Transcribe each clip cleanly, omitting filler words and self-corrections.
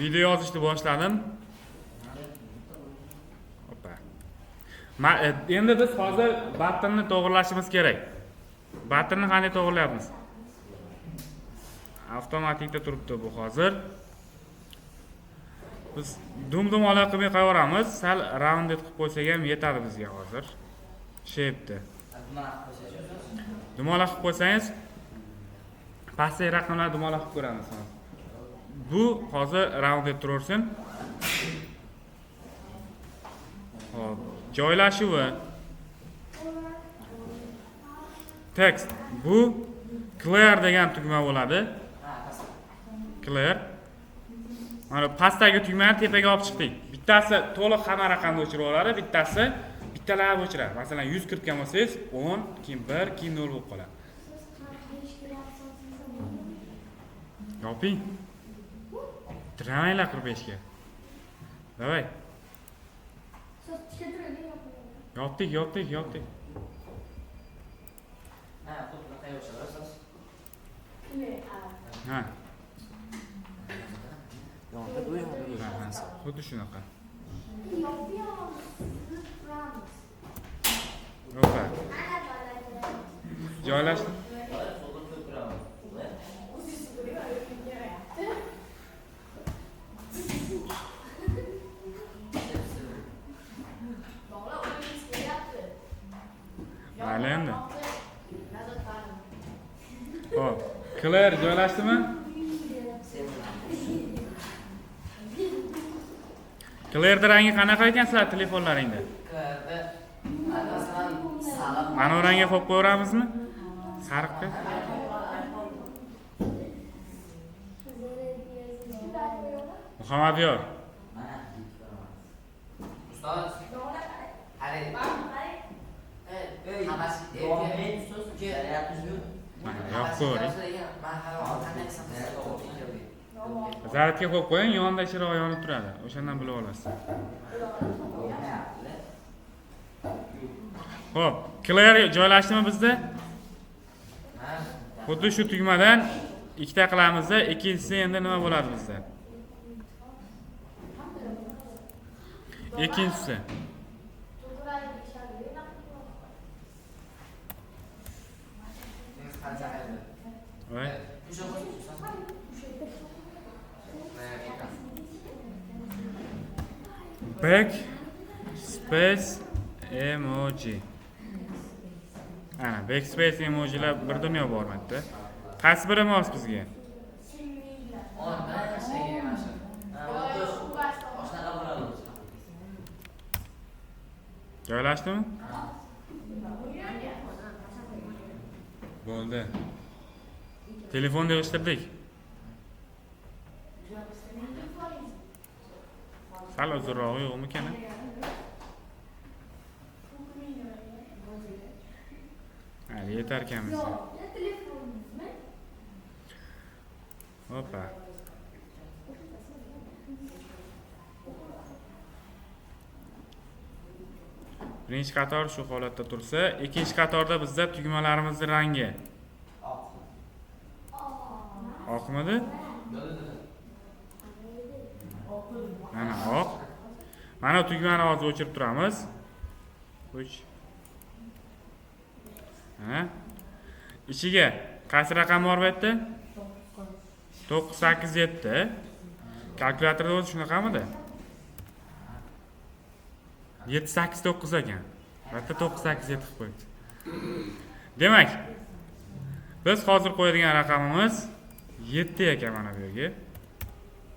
Video yozishni boshladim. Hoppa. Endi biz hozir buttonni to'g'rilashimiz kerak. Buttonni qanday to'g'rilayapmiz? Avtomatikda turibdi bu hozir. Biz dum-dumaloq qilmay qo'yaveramiz. Sal rounded qilib qo'ysak ham yetadi bizga hozir. Shape'ni. Dumaloq qilib qo'ysangiz, pastdagi raqamlarni dumaloq qilib ko'ramiz hozir. Bu hozir rounded turaversin. Hop, joylashuvi. Text bu clear degan tugma bo'ladi. Clear. Mana pastdagi tugmani tepaga olib chiqdik. Bittasi to'liq hamma raqamni o'chirib oladi, bittasi bittalab o'chiradi. Masalan, 100 kiritgan bo'lsangiz, 10, keyin 1, keyin 0 bo'lib qoladi. Yoping. Tiramanglar 45 ga. Davay. Yopdik, yopdik, yopdik. Ha. Xuddi shunaqa. Hoppa. Joylashdi. Mayli endi. Xo'p, clear joylashdimi? Clearda rangi qanaqa ekan sizlar telefonlaringda? Mana bu rangga qo'yib qo'yaveramizmi? Sariqqa. Muhammadyor. Ustoz. Mana yoqib ko'ring. Zaryadga qo'yib qo'ying, yonida chiroq yonib turadi. O'shandan bilib olasiz. Xo'p, clear joylashdimi bizda? Xuddi shu tugmadan ikkita qilamizda, ikkinchisi endi nima bo'ladi bizda? Ikkinchisi. Voy. Back space emoji. Ana, backspace emojilar bir dunyo bor bu yerda. Qaysi biri mos bizga? Joylashdimi? Bo'ldi. Telefonni yig'ishtirdik. Sal uzunrog'i yo'qmikan? Hali yetarkan bizga. Hoppa. Birinchi qator shu holatda tursa, ikkinchi qatorda bizda tugmalarimizning rangi oqmidi? Mana oq. Mana tugmani hozir o'chirib turamiz. O'ch. Ha? Ichiga qaysi raqam bor bu yerda? 9 8 7. Kalkulyatorda o'zi shunaqamidi? 7 8 9 ekan. Bu yerda 9 8 7 qilib qo'yibdi. Demak, biz hozir qo'yadigan raqamimiz 7 ekan mana bu yerga.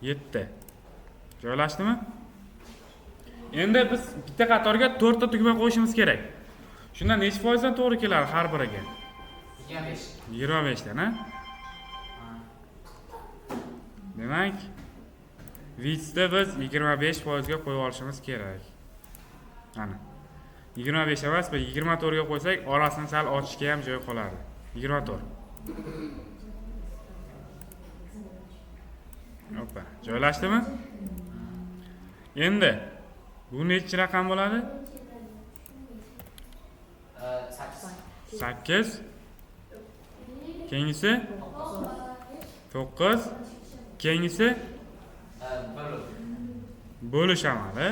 7. Joylashdimi? Endi biz bitta qatorga 4 ta tugma qo'yishimiz kerak. Shunda necha foizdan to'g'ri keladi har biriga? 25. 25 dan, ha? Demak, widthda biz 25% ga qo'yib olishimiz kerak. Ana. 25 emas, biz 24 ga qo'ysak, orasini sal ochishga ham joy qoladi. 24. Hoppa, joylashdimi? Endi bu nechi raqam bo'ladi? 8. 8. Keyingisi 9. Keyingisi 1. Bo'lish amali.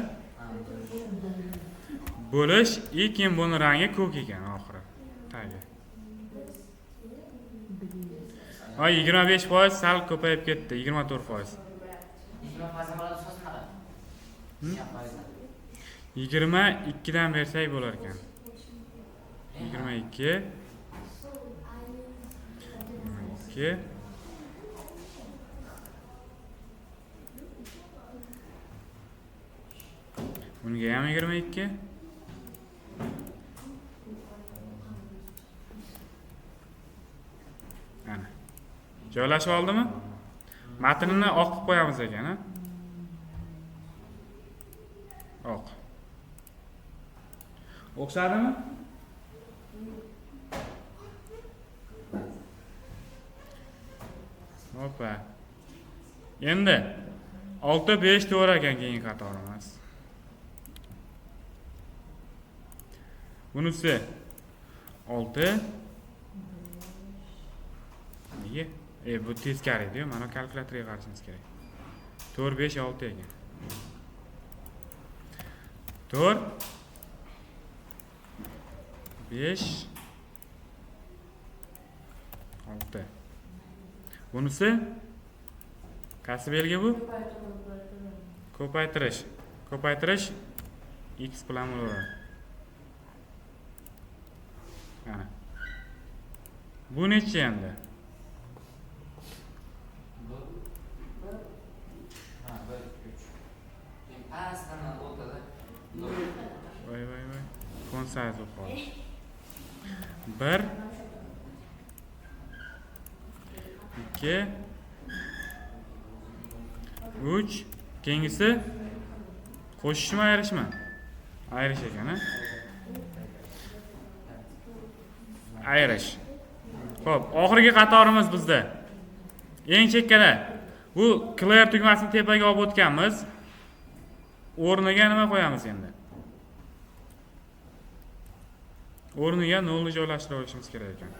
Bo'lish, keyin buni rangi ko'k ekan oxiri. Tagi. Ay 25% sal ko'payib ketdi, 24%. 20% bo'ladi, ustoz qanaqa? 22 dan bersak bo'lar ekan. 22. 22. Bunga ham 22. Ana. Joylashib oldimi? Matnini oq qilib qo'yamiz ekan, ha? Oq. O'xshadimi? Hoppa. Endi 6 5 to'g'ri ekan keyingi qatorimiz. Bunisi 6. Nega? Bu teskari edi-yu, mana kalkulyatorga qarashimiz kerak. 4 5 6 ekan. 4 5 6. Bunisi qaysi belgi bu? Ko'paytirish. Ko'paytirish x bilan bo'laveradi. Mana. Bu necha endi? Bu ha, 1 3. Keyin pastdan o'rtada. Voy voy voy. Font size bo'lib qoldi. 1 2 3. Keyingisi qo'shishmi, ayirishmi? Ayirish ekan, ha? Ayirish. Xo'p, oxirgi qatorimiz bizda. Eng chekkada. Bu clear tugmasini tepaga olib o'tganmiz. O'rniga nima qo'yamiz endi? O'rniga 0 ni joylashtirib olishimiz kerak ekan.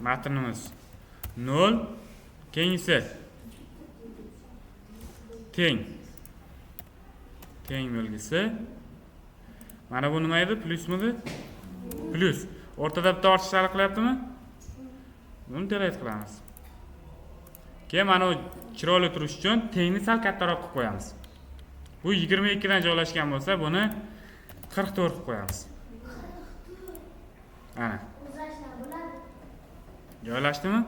Matnimiz 0, keyingisi teng. Teng belgisi. Mana bu nima edi? Plyusmidi? Plyus. O'rtada bitta ortiqchalik qilyaptimi? Buni delete qilamiz. Keyin mana bu chiroyli turish uchun tengni sal kattaroq qilib qo'yamiz. Bu 22 dan joylashgan bo'lsa, buni 44 qilib qo'yamiz. Ana. Joylashdimi?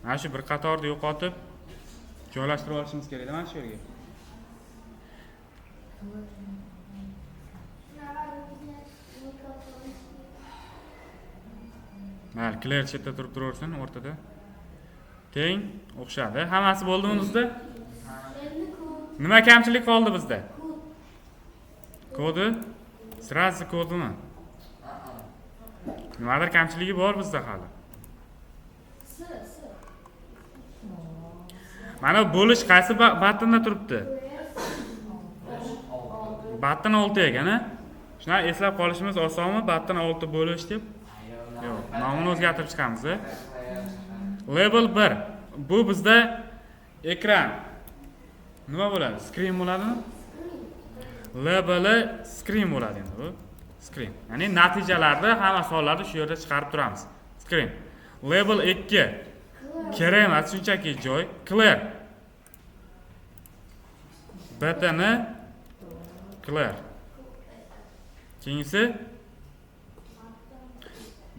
Mana shu bir qatorni yo'qotib joylashtirib olishimiz kerak, mana shu yerga. Mayli, clear chetda turib turaversin, o'rtada. Teng, o'xshadi. Hammasi bo'ldimi bizda? Nima kamchilik qoldi bizda? Kodi? Sirasi kodimi? Nimadir kamchiligi bor bizda hali. Mana bo'lish qaysi battonda turibdi? Batton 6 ekan, ha? Shuni eslab qolishimiz osonmi? Batton 6 bo'lish deb? Yo'q, nomini o'zgartirib chiqamiz. Level 1. Bu bizda ekran. Nima bo'ladi? Screen bo'ladimi? Labeli screen bo'ladi endi bu. Screen. Ya'ni natijalarni, hamma sonlarni shu yerda chiqarib turamiz. Screen. Level 2. Kerak emas, shunchaki joy. Clear. Btn clear. Keyingisi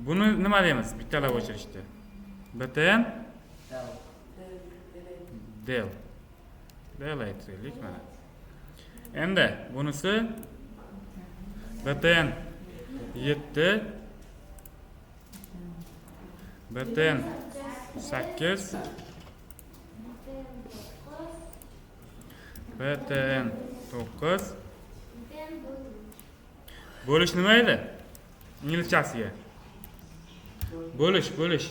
buni nima deymiz? Bittalab o'chirishdi. Btn del. Delete deylik mana. Endi bunisi btn 7, btn 8, btn 9. Bo'lish nima edi? Inglizchasiga. Bo'lish, bo'lish.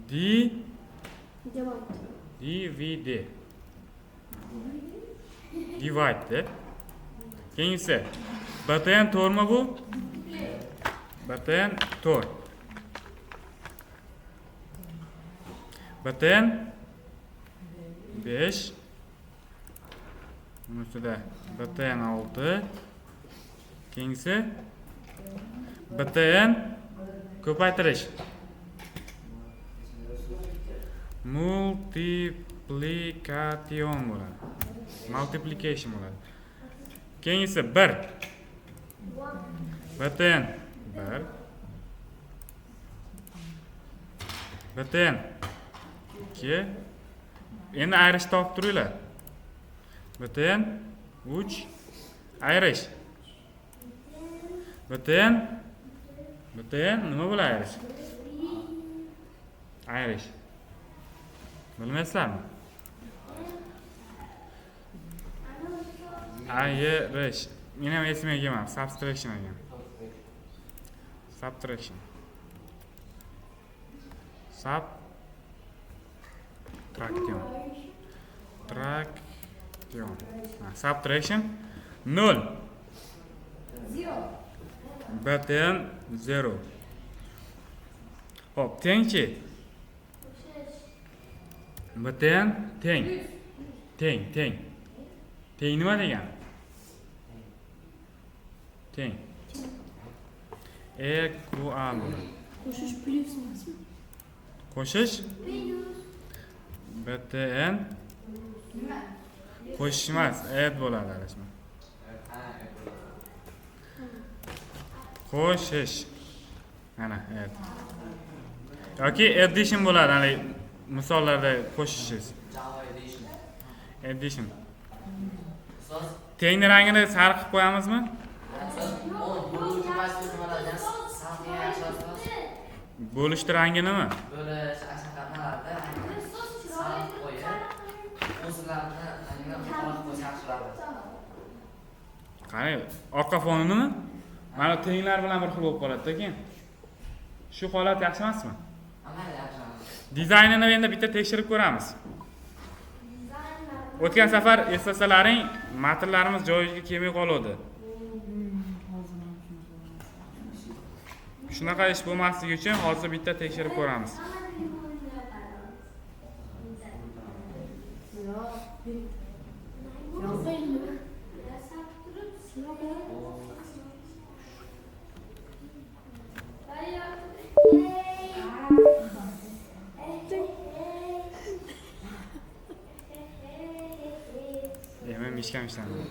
D D V D. Divide. Keyingisi btn to'rtmi bu? Btn 4. Btn 5. Buni ustida btn 6. Keyingisi btn ko'paytirish. Multiplikation bo'ladi. Multiplication bo'ladi. Keyingisi 1. Btn 1. Btn 2. Endi ayirish topib turinglar. Btn 3 ayirish. Btn nima bo'ladi ayirish? Ayirish. Bilmaysizlarmi? Ayirish. Men ham esimga kelmadi. Subtraction ekan. Subtraction. Subtraction. Traction. Subtraction 0. Btn 0. Xo'p, tengchi. Btn teng. Teng, teng. Teng nima degani? Teng. Equal bo'ladi. Qo'shish plyus emasmi? Qo'shish? Btn qo'shish emas, add bo'ladi adashma. Qo'shish. Mana add. Yoki addition bo'ladi, hali misollarda qo'shishingiz. Addition. Tengni rangini sariq qilib qo'yamizmi? Bo'lishni rangi nima? Bo'lish ashaqalarda sariq qo'yib, o'zlarini rangini qora qo'ysa yaxshi bo'ladi. Qani, orqa foninimi? Mana tenglar bilan bir xil bo'lib qoladi-da keyin. Shu holat yaxshi emasmi? Dizaynini endi bitta tekshirib ko'ramiz. O'tgan safar eslasalaring, matnlarimiz joyiga kelmay qoldi. Shunaqa ish bo'lmasligi uchun hozir bitta tekshirib ko'ramiz. Hemen mishkam ishlanadi.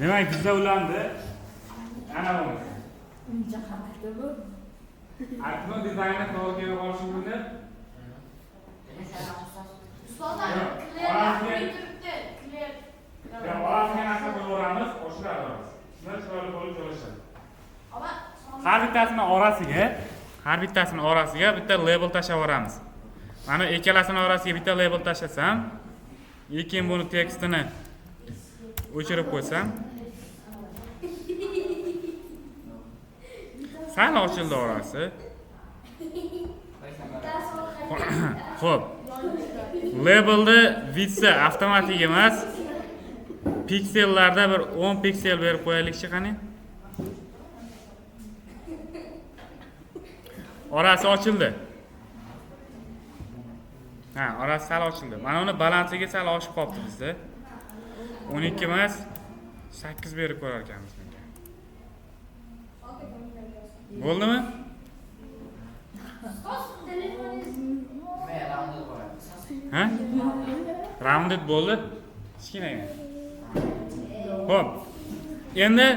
Demak, bizda ulandi. Ana bu. Uncha qanaqa bu? Akno dizaynni to'g'ri kelib qolishi mumkin. Orasiga narsa qo'yaveramiz, oshiramiz. Shunda chiroyli bo'lib joylashadi. Har bittasini orasiga bitta label tashlab yuboramiz. Mana ikkalasini orasiga bitta label tashlasam, keyin buni tekstini o'chirib qo'ysam, sal ochildi orasi. Xo'p. Labelni width'i avtomatik emas. Piksellarda bir 10 piksel berib qo'yaylikchi qani. Orasi ochildi. Ha, orasi sal ochildi. Mana uni balandligi sal oshib qolibdi bizda. 12 emas, 8 berib ko'rar ekanmiz bunga. Bo'ldimi? Ha? Rounded bo'ldi. Kichkinagina. Xo'p. Endi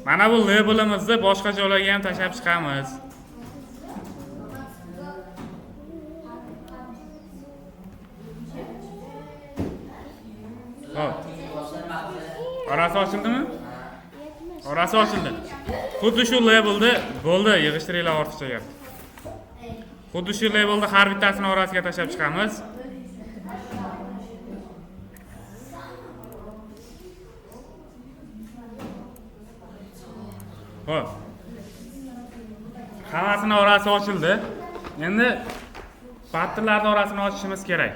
mana bu labelimizni boshqa joylarga ham tashlab chiqamiz. Xo'p. Orasi ochildimi? Orasi ochildi. Xuddi shu labelni bo'ldi, yig'ishtiringlar ortiqcha gap. Xuddi shu labelni har bittasini orasiga tashlab chiqamiz. Xo'p. Hammasini orasi ochildi. Endi buttonlarning orasini ochishimiz kerak.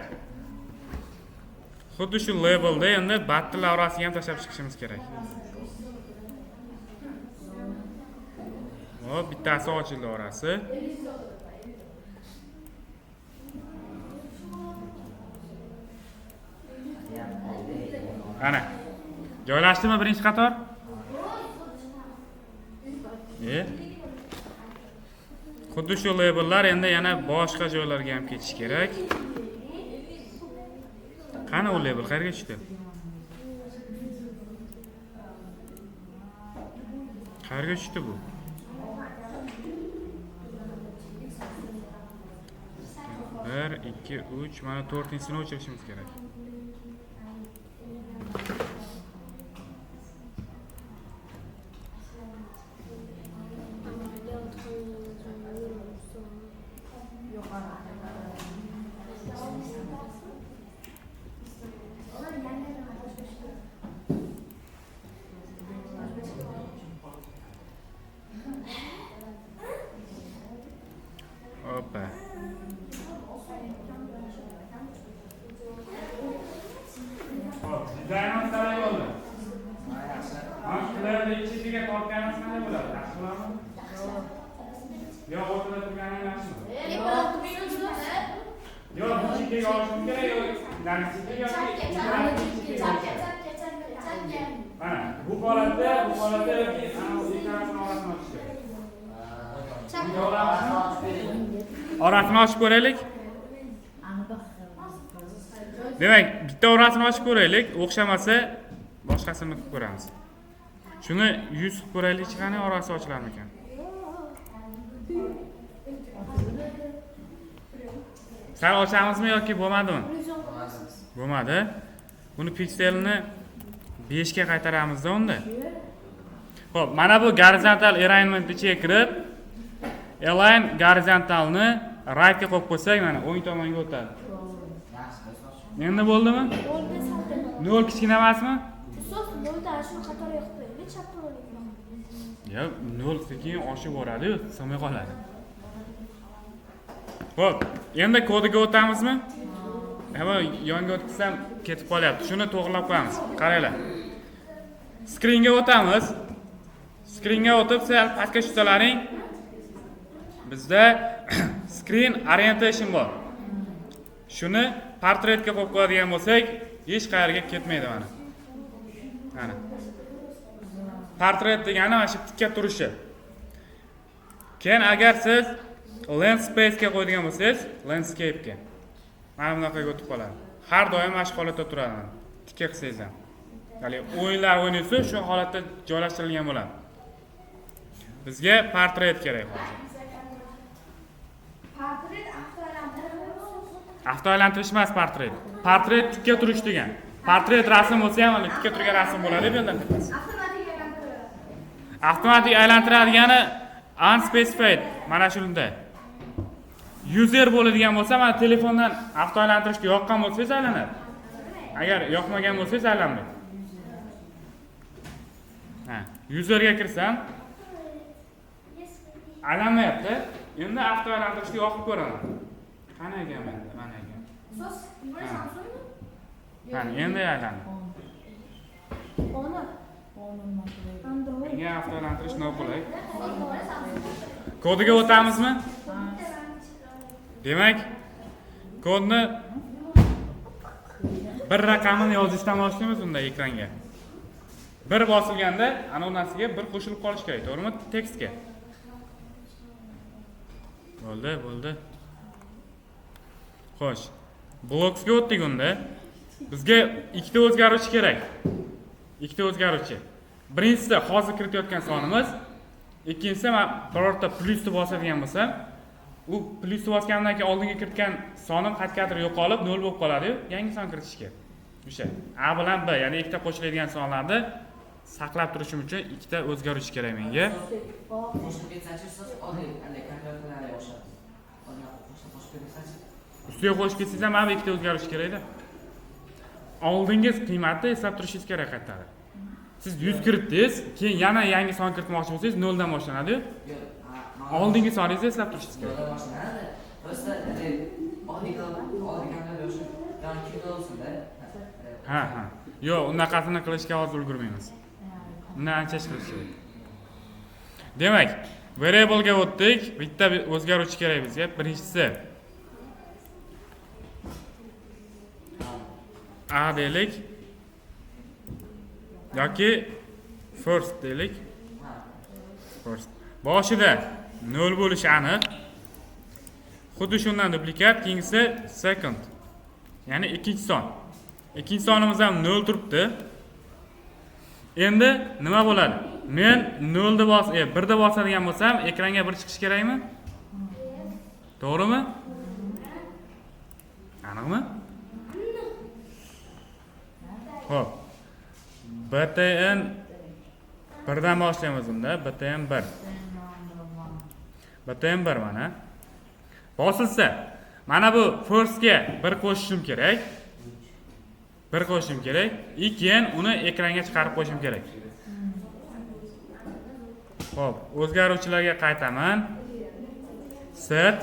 Xuddi shu labelda endi buttonlar orasiga ham tashlab chiqishimiz kerak. Hop, bittasi ochildi orasi. Ana. Joylashdimi birinchi qator? Xuddi shu labellar endi yana boshqa joylarga ham ketish kerak. Qani u label qayerga tushdi? Qayerga tushdi bu? 1 2 3 mana 4-chisini o'chirishimiz kerak. Hoppa. Hop, dizaynimiz qanday bo'ldi? Mana shularni ichiga tortganimiz qanday bo'ladi? Yaxshi bo'ladimi? Yo, o'rtada turgani yaxshimi? Yo, bu chekkaga olishimiz kerak, yo, narigi chekkaga yoki chapga. Mana, bu holatda yoki ana bu ikkalasini orasini ochish kerak. Orasini ochib ko'raylik. Demak, bitta orasini ochib ko'raylik, o'xshamasa boshqasini qilib ko'ramiz. Shuni 100 qilib ko'raylik, qani orasi ochilarmikan? Sal ochamizmi yoki bo'lmadimi? Bo'lmadi. Buni pikselini 5 ga qaytaramizda unda. Xo'p, mana bu horizontal arrangement ichiga kirib, align horizontalni rightga qo'yib qo'ysak, mana o'ng tomonga o'tadi. Endi bo'ldimi? 0 kichkina emasmi? Ustoz, 0 dan shu qatorga qo'yib qo'yaylik, chap tomonga. Yo'q, 0 sekin oshib boradi-yu, sig'may qoladi. Xo'p, endi kodiga o'tamizmi? Hamma yonga o'tkazsam ketib qolyapti. Shuni to'g'rilab qo'yamiz. Qaranglar. Screenga o'tamiz. Screenga o'tib, sal pastga tushsalaring, bizda screen orientation bor. Shuni portretga qo'yib qo'yadigan bo'lsak, hech qayerga ketmaydi mana. Mana. Portret degani mana shu tikka turishi. Keyin agar siz landscape ga qo'yadigan bo'lsangiz, landscape ga mana bunaqaga o'tib qoladi. Har doim mana shu holatda turadi. Tikka qilsangiz ham. Ya'ni o'yinlar o'ynaysiz, shu holatda joylashtirilgan bo'ladi. Bizga portret kerak hozir. Avtoaylantirish emas portret. Portret tikka turish degan. Portret rasm bo'lsa ham, tikka turgan rasm bo'ladi bu yerdan tepasi. Avtomatik aylantiradigan unspecified mana shunda. User bo'ladigan bo'lsa, mana telefondan avtoaylantirishga yoqqan bo'lsangiz aylanadi. Agar yoqmagan bo'lsangiz aylanmaydi. Ha, userga kirsam aylanmayapti. Endi avtoaylantirishga yoqib ko'raman. Qani ekan menda? Mana ekan. Ustoz, bu Samsungmi? Mana endi aylandi. Menga avtoaylantirish noqulay. Kodiga o'tamizmi? Demak, kodni bir raqamini yozishdan boshlaymiz unda ekranga. Bir bosilganda ana u narsaga bir qo'shilib qolish kerak, to'g'rimi? Tekstga. Bo'ldi, bo'ldi. Xo'sh, bloksga o'tdik unda. Bizga ikkita o'zgaruvchi kerak. Ikkita o'zgaruvchi. Birinchisi hozir kiritayotgan sonimiz, ikkinchisi men birorta plyusni bosadigan bo'lsam, u plyusni bosgandan keyin oldinga kiritgan sonim qayergadir yo'qolib 0 bo'lib qoladi-yu, yangi son kiritishga. O'sha A bilan B, ya'ni ikkita qo'shiladigan sonlarni Saqlab turishim uchun ikkita o'zgaruvchi kerak menga. Qo'shib ketsachi, ustoz, oddiy qanday kalkulyatorlarga o'xshab. Oddiy qo'shib ketsachi. Ustiga qo'shib ketsangiz ham mana bu ikkita o'zgaruvchi kerakda. Oldingi qiymatni eslab turishingiz kerak qaytadir. Siz 100 kiritdingiz, keyin yana yangi son kiritmoqchi bo'lsangiz 0 dan boshlanadi-yu. Yo'q, Oldingi soningizni eslab turishingiz kerak. Noldan boshlanadi. Просто oddiy kalkulyatorga o'xshab, ya'ni kilo bo'lsin-da. Ha. Yo'q, unaqasini qilishga hozir ulgurmaymiz. Undan ancha ish qilish kerak. Demak, variable'ga o'tdik. Bitta o'zgaruvchi kerak bizga. Birinchisi A deylik yoki first deylik. First. Boshida 0 bo'lishi aniq. Xuddi shundan duplikat, keyingisi second. Ya'ni ikkinchi son. Ikkinchi sonimiz ham 0 turibdi. Endi nima bo'ladi? Men 0 deb bos, 1 deb bosadigan bo'lsam, ekranga 1 chiqishi kerakmi? To'g'rimi? Aniqmi? Xo'p. BTN 1 dan boshlaymiz unda. BTN 1. BTN 1 mana. Bosilsa, mana bu firstga 1 qo'shishim kerak. 1 qo'shishim kerak. И keyin uni ekranga chiqarib qo'yishim kerak. Xo'p, o'zgaruvchilarga qaytaman. Set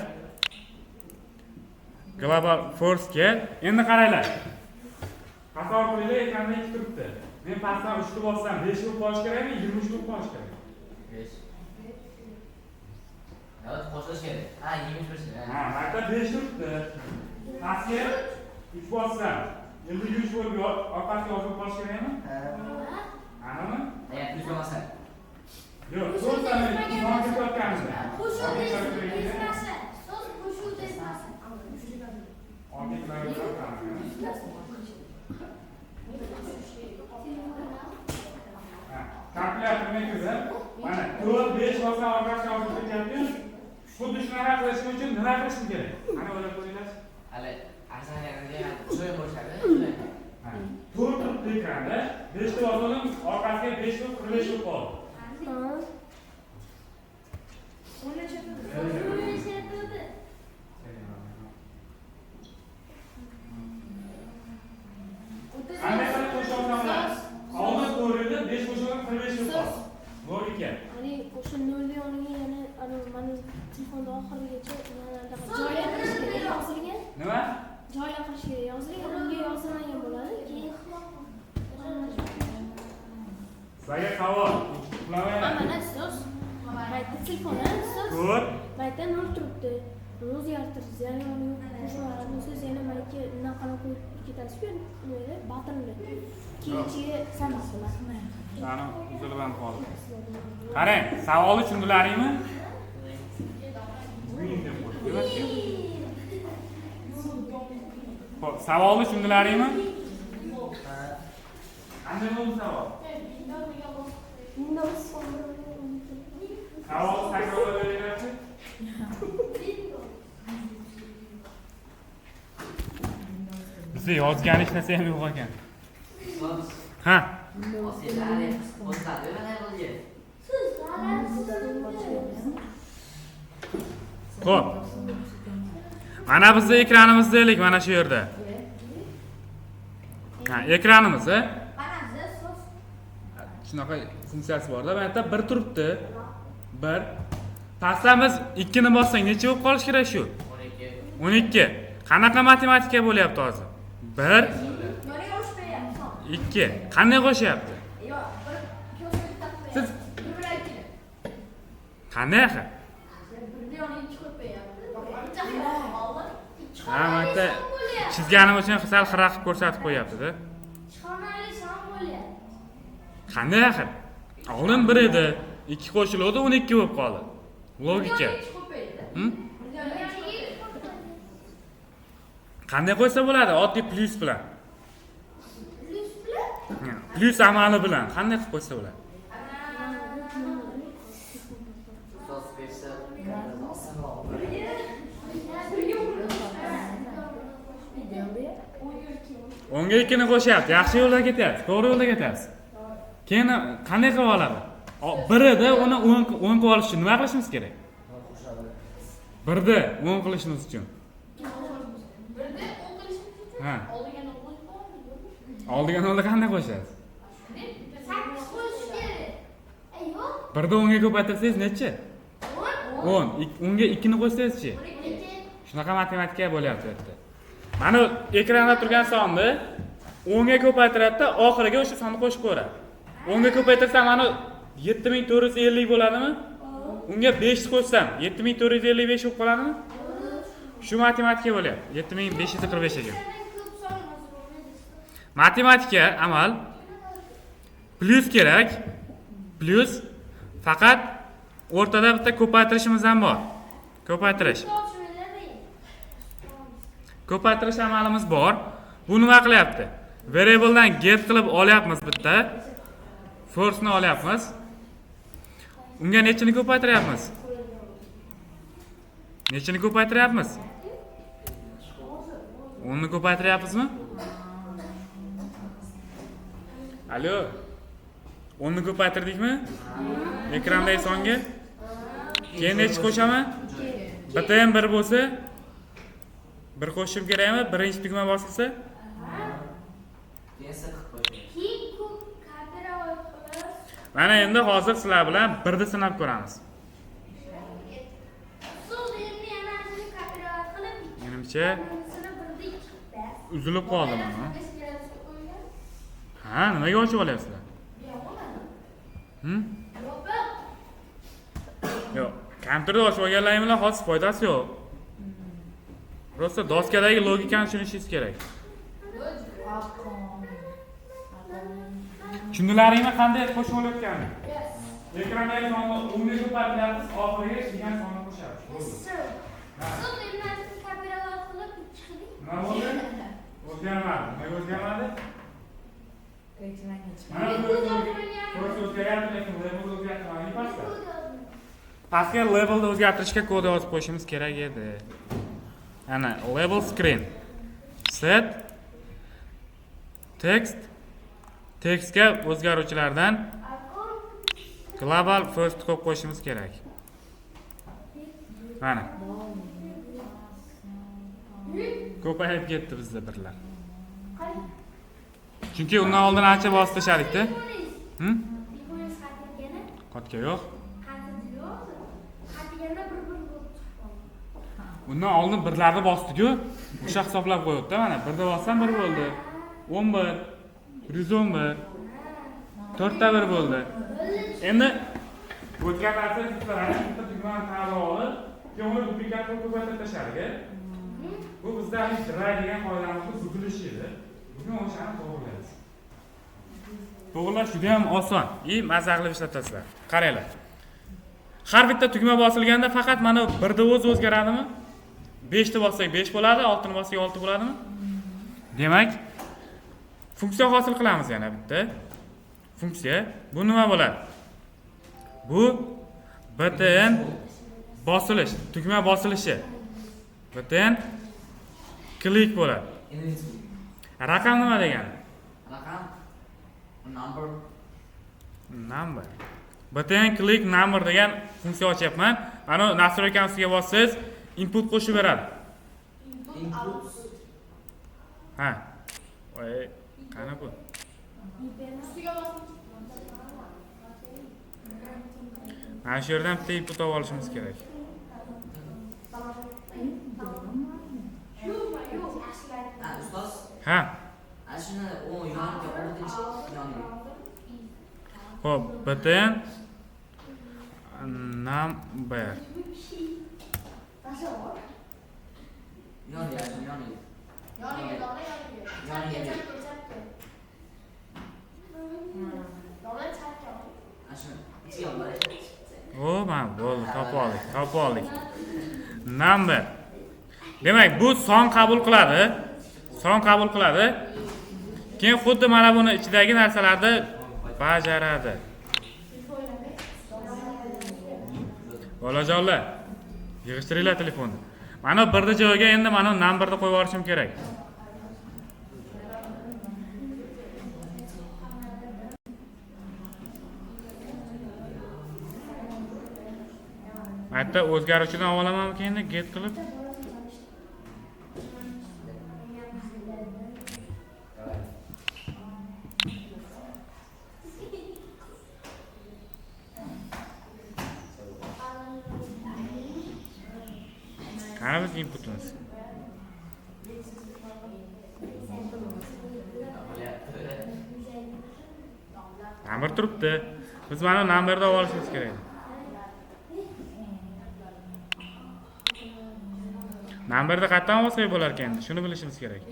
global firstga. Endi qaranglar. Qator qilinglar, ekranda 2 turibdi. Men pastdan 3 ni bossam 5 bo'lib qolishi kerakmi, 23 bo'lib qolishi kerak? 5. Yo'q, qo'shilish kerak. Ha, 23. Ha, maktab 5 turibdi. Pastga 3 bossam 53 bo'lib orqasiga yozilib qolishi kerakmi? Ha. Aniqmi? Agar plyus bo'lmasa. Yo'q, to'rtta son kiritayotganimizda. Qo'shuv ezmasi. So'z qo'shuv ezmasi. Oddiy klaviatura. Ha, kalkulyatorni kirib, mana 4 5 bossam orqasiga yozilib ketyapti. Xuddi shunaqa qilishim uchun nima qilishim kerak? Qani o'ylab ko'ringlar. Hali arzanaga joy qo'shadi. Ha, 4 turibdi ekranda. 5 ta bosdim, orqasiga 5 bo'lib 45 bo'lib qoldi. Ha. O'necha turdi. Qanday qilib qo'sha olsam bo'ladi? Oldin 4 edi, 5 qo'shilib 45 bo'lib qoldi. Logika. Hani o'sha nolni yoniga yana anavi mana telefonda oxirigacha yana anaqa joylar qilish kerak yozilgan. Nima? Joylar qilish kerak yozilgan, unga yozilmagan bo'ladi. Keyin Sizlarga savol. Uxlamayman. Mana so'z. Mayda telefoni so'z. 4 Mayda nol turibdi. Uni o'zgartirsiz, yana yoniga qo'shmoqchi bo'lsangiz, yana mayga unaqani qo'yib ketasiz-ku, nimada buttonni. Keyin ichiga sanab bo'ladi. Sani uzilib ham qoldi. Qarang, savolni tushundilaringmi? Deb qo'ydi. Xo'p, savolni tushundilaringmi? Qanday bo'ldi savol? Windows. Savolni takrorlab beringlarchi. Bizda yozgan hech narsa ham yo'q ekan. Ustoz, Ha, olsanglar, qo'shiladi, mana bo'lgan. Xo'p. Mana bizni ekranimiz deylik mana shu yerda. Ha, ekranimiz, a? Shunaqa funksiyasi borda. Mana yerda 1 turibdi. 1. Pastdan biz 2 ni bossak necha bo'lib qolishi kerak shu? 12. 12. Qanaqa matematika bo'lyapti hozir? 1 2. Qanday qo'shyapti? Siz qanday axir? Ha, mana yerda chizganim uchun sal xira qilib ko'rsatib qo'yapti-da. Qanday axir? Oldin 1 edi, 2 qo'shiluvdi, 12 bo'lib qoldi. Logika. Qanday qo'ysa bo'ladi? Oddiy plyus bilan. Plyus amali bilan qanday qilib qo'ysa bo'ladi? Ustoz bersa, osonroq. 10 ga 2 ni qo'shyapti. Yaxshi yo'lda ketyapsiz. To'g'ri yo'lda ketyapsiz. Keyin qanday qilib oladi? Birida uni 10 qilib olish uchun nima qilishimiz kerak? Birda 10 qilishimiz uchun. Birda 10 qilishimiz uchun. Ha. Oldiga nol qo'yib qo'yamiz. Oldiga nolni qanday qo'shasiz? 8 qo'shish kerak. Yo'q. Birda 10 ga ko'paytirsangiz necha? 10. 10. 10 ga 2 ni qo'shsangizchi? 12. Shunaqa matematika bo'lyapti bu yerda. Mana ekranda turgan sonni 10 ga ko'paytiradida, oxiriga o'sha sonni qo'shib qo'yadi. 10 ga ko'paytirsam mana 7450 bo'ladimi? Unga 5 qo'shsam 7455 bo'lib qoladimi? Shu matematika bo'lyapti. 7545 ekan. Matematika amal plyus kerak. Plyus faqat o'rtada bitta ko'paytirishimiz ham bor. Ko'paytirish. Ko'paytirish amalimiz bor. Bu nima qilyapti? Variabledan get qilib olyapmiz bitta. Firstni olyapmiz. Unga nechini ko'paytiryapmiz? Nechini ko'paytiryapmiz? 10 ni ko'paytiryapmizmi? Alo. 10 ni ko'paytirdikmi? Ekrandagi songa. Keyin nechi qo'shaman? Bitta ham 1 bo'lsa, 1 qo'shishim kerakmi? Birinchi tugma bosilsa? Keyin set qilib qo'yish. Keyin ko'p kopirovat qilamiz. Mana endi hozir sizlar bilan birni sinab ko'ramiz. Ustoz endi yana shuni kopirovat qilib, Menimcha birincisini birda ikki qilib uzilib qoldi mana. Ha, nimaga ochib olyapsizlar? Yo'q, kompyuterda ochib olganlaring bilan hozir foydasi yo'q. Просто doskadagi logikani tushunishingiz kerak. Tushundilaringmi qanday qo'shib olayotganini? Ekrandagi sonni 10 ga ko'paytiryapmiz, oxiriga degan sonni qo'shamiz. Bo'ldi. Ustoz endi shuni kopirovat qilib ikki qiling. Nima bo'ldi? O'zgarmadi. Nimaga o'zgarmadi? Mana bu kod o'zgaryapti, lekin label o'zgartirmadi. Pastda. Pastga labelni o'zgartirishga kod yozib qo'yishimiz kerak edi. Ana label screen. Set text textga o'zgaruvchilardan global first qo'yib qo'yishimiz kerak. Mana. Ko'payib ketdi bizda birlar. Chunki undan oldin ancha bosib tashladikda. Qotga yo'q. Undan oldin birlarni bosdik-ku. O'sha hisoblab qo'yibdi mana. Birda bossam 1 bo'ldi. 11, 111. 4 ta 1 bo'ldi. Endi o'tgan narsa bitta tugmani tanlab olib, keyin uni duplikat qilib ko'paytirib tashladik. Bu bizda dry degan qoidamizni buzilishi edi. Bugun o'shani to'g'rilaymiz. To'g'rilash juda ham oson. I maza qilib ishlatasizlar. Qaranglar. Har bitta tugma bosilganda faqat mana birda o'zi o'zgaradimi? 5 ni bossak 5 bo'ladi, 6 ni bossak 6 bo'ladimi? Demak, funksiya hosil qilamiz yana bitta. Funksiya. Bu nima bo'ladi? Bu btn bosilish, tugma bosilishi. Btn click bo'ladi. Raqam nima degani? Raqam number. Number. Btn click number degan funksiya ochyapman. Mana настройка ustiga bossangiz input qo'shib beradi. Input. Ha. Voy, qani bu? Mana shu yerdan bitta input olib olishimiz kerak. Ha, ustoz. Ha. Ana shuni o yoniga oltinchi yoniga. Xo'p, btn number. Yoniga, yoniga. Yoniga, dona yoniga. Yoniga. Chapga, chapga. Dona chapga. Ana shuni ichiga olib. O, mana bo'ldi, topib oldik, topib oldik. Number. Demak, bu son qabul qiladi. Son qabul qiladi. Keyin xuddi mana buni ichidagi narsalarni bajaradi. Bolajonlar, yig'ishtiringlar telefonni. Mana birni joyiga endi mana numberni qo'yib yuborishim kerak. Hatto o'zgaruvchidan olamanmi endi get qilib? Qani biz inputimiz? Number turibdi. Biz mana numberni olishimiz kerak. Numberni qayerdan olsak bo'lar ekan? Shuni bilishimiz kerak.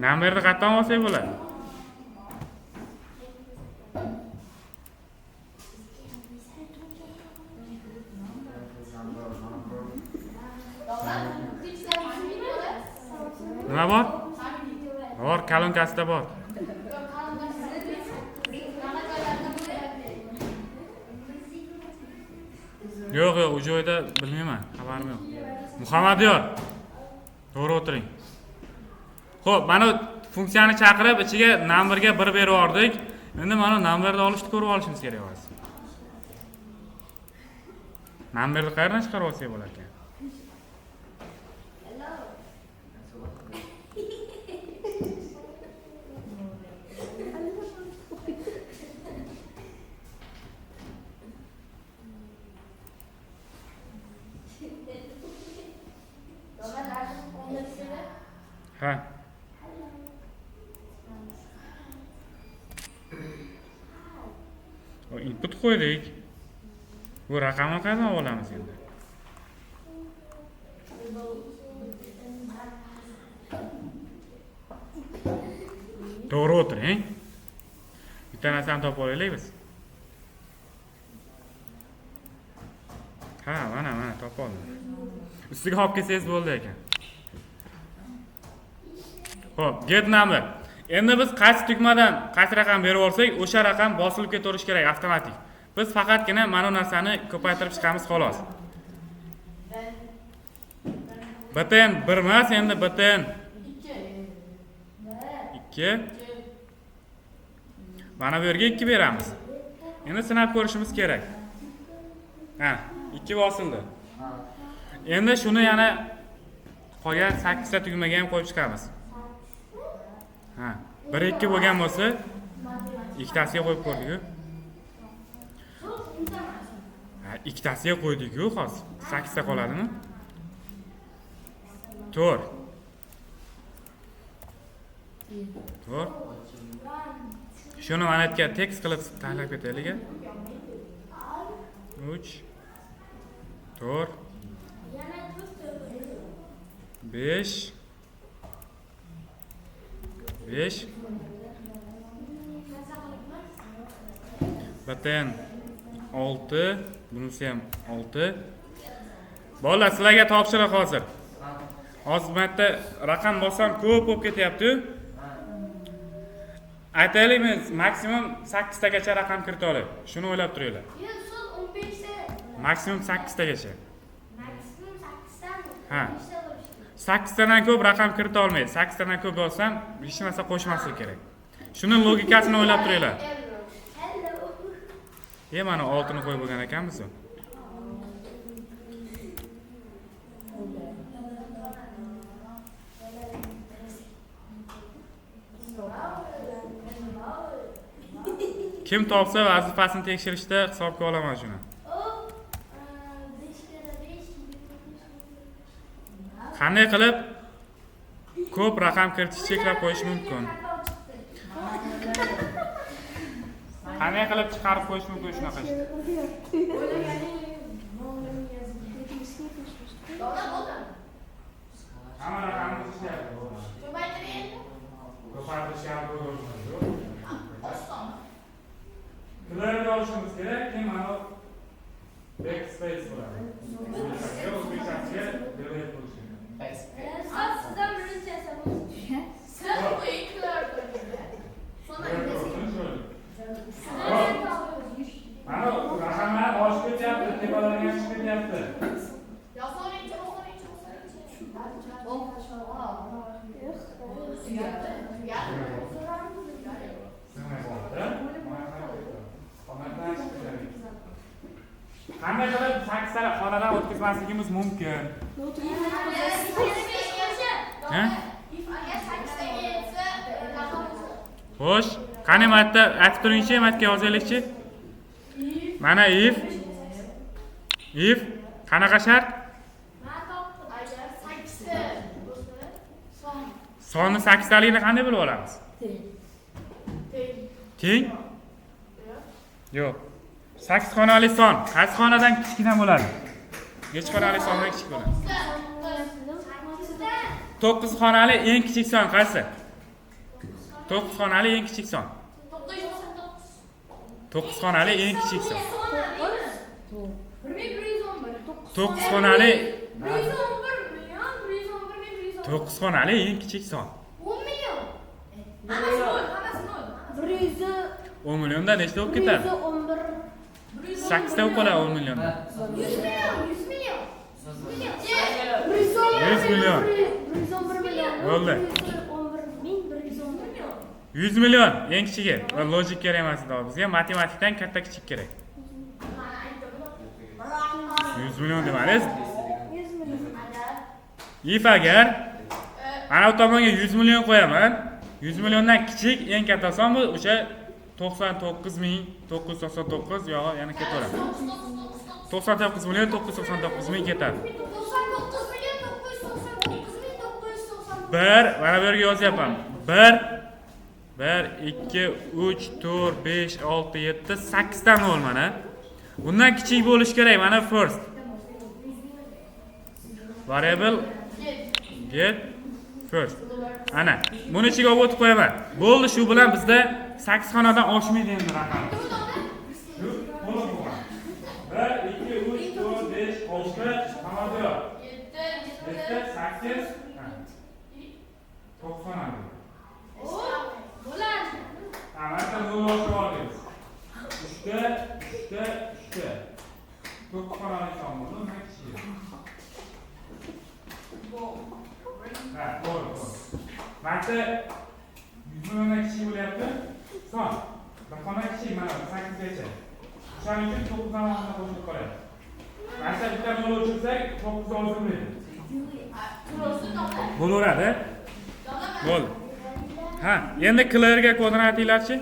Numberni qayerdan olsak bo'ladi? Nima bor? Bor, kalonkasida bor. Yo'q, yo'q, u joyda bilmayman, xabarim yo'q. Muhammadiyor. To'g'ri o'tiring. Xo'p, mana funksiyani chaqirib, ichiga numberga 1 berib yubordik. Endi mana numberni olishni ko'rib olishimiz kerak hozir. Numberni qayerdan chiqarib olsak bo'lar ekan? Ha. O input qo'ydik. Bu raqamni qayerdan olamiz endi? To'g'ri o'tiring. Bitta narsani topib olaylik biz. Ha, mana topib oldim. Ustiga olib kelsangiz bo'ldi ekan. Xo'p, get number. Endi biz qaysi tugmadan qaysi raqam berib olsak, o'sha raqam bosilib ketaverishi kerak avtomatik. Biz faqatgina mana bu narsani ko'paytirib chiqamiz xolos. BTN 1 emas, endi BTN 2. Mana bu yerga 2 beramiz. Endi sinab ko'rishimiz kerak. Ha, 2 bosildi. Endi shuni yana qolgan 8 ta tugmaga ham qo'yib chiqamiz. Ha, 1 2 bo'lgan bo'lsa, ikkitasiga qo'yib ko'rdik-ku. Ha, ikkitasiga qo'ydik-ku, hozir 8 ta qoladimi? 4. 4. Shuni mana yerga tekst qilib taxlab ketaylik. 3 4 5 5 BTN 6, bunisi ham 6. Bolalar, sizlarga topshiriq hozir. Hozir bu yerda raqam bossam ko'p bo'lib ketyapti-ku. Aytaylik, men maksimum 8 tagacha raqam kirita olay. Shuni o'ylab turinglar. Yo'q, so'z 15 ta. Maksimum 8 tagacha. Maksimum 8 tami? Ha. 8 tadan ko'p raqam kirita olmaydi. 8 tadan ko'p yozsam, hech narsa qo'shmaslik kerak. Shuni logikasini o'ylab turinglar. Mana 6 ni qo'yib bo'lgan ekanmiz. Kim topsa vazifasini tekshirishda hisobga olaman shuni. Qanday qilib ko'p raqam kiritishni cheklab qo'yish mumkin? Qanday qilib chiqarib qo'yish mumkin shunaqa ishni? Hamma raqamni ishlayapti. Ko'paytirishni Clearni olishimiz kerak, keyin mana backspace bo'ladi. O'zbekchasiga delete bo'lishi kerak. Sizdan birinchi yasab. Sen qo'ying clear. Mana raqamlar oshib ketyapti, tepalarga ham chiqib ketyapti. Sig'may qoldi. Xonadan chiqib. Qanday qilib sakkizta xonadan o'tkazmasligimiz mumkin? Ha? Agar sakkiztaga yetsa, raqam o'zgaradi. Xo'sh, qani marta aytib turingchi, marta yozaylikchi. Mana if qanaqa shart? Agar sakkizta bo'lsa, son Sonni sakkiztaligini qanday bilib olamiz? Teng. Teng? Yo'q. Sakkiz xonali son qaysi xonadan kichkina bo'ladi? Necha xonali sondan kichik bo'ladi? Sakkizta. To'qqiz xonali eng kichik son qaysi? To'qqiz xonali eng kichik son. 999. To'qqiz xonali eng kichik son. 1111. To'qqiz xonali 111 million, 111 ming 111. To'qqiz xonali eng kichik son. 10 million. Hammasi nol, hammasi nol. 100 10 millionda nechta bo'lib ketadi? 111. Sakkizta bo'lib qoladi 10 millionda. 100 million, 100 million. 100 million. 111 million. Bo'ldi. 111 ming 111. 100 million eng kichigi. Va logik kerak emas edi bizga, matematikdan katta kichik kerak. 100 million demadingiz. 100 million. If agar mana bu tomonga 100 million qo'yaman, 100 milliondan kichik eng katta son bu o'sha 99 999, yog'i yana ketaveradi. 99 999 000 ketadi. 99 million 999 ming 990. Bir, mana bu yerga yozyapman. Bir, bir, ikki, uch, to'rt, besh, olti, yetti, sakkizta nol mana. Bundan kichik bo'lishi kerak, mana first. Variable get first. Ana, buni ichiga olib o'tib qo'yaman. Bo'ldi, shu bilan bizda sakkiz xonadan oshmaydi endi raqam. Shu to'liq bo'lgan. Bir, ikki, uch, to'rt, besh, olti, hammasi yo'q. Yetti, Yetti, yetti. sakkiz, ha, to'qson xonali. Bo'ladi. Ha, mana nol oshib olamiz. Uchta, uchta, uchta. To'qqiz xonali son bo'ldi, undan kichigi. Ha, to'g'ri, to'g'ri. Marta 100 milliondan kichik bo'lyapti. Son. Bir xona kichik mana bu sakkizgacha. O'shaning uchun to'qqizdan oxirida qo'shilib qoladi. Mana shu bitta nol o'chirsak, to'qqiz ozilmaydi. Bo'laveradi. Bo'ldi. Ha, endi clearga kodini aytinglarchi.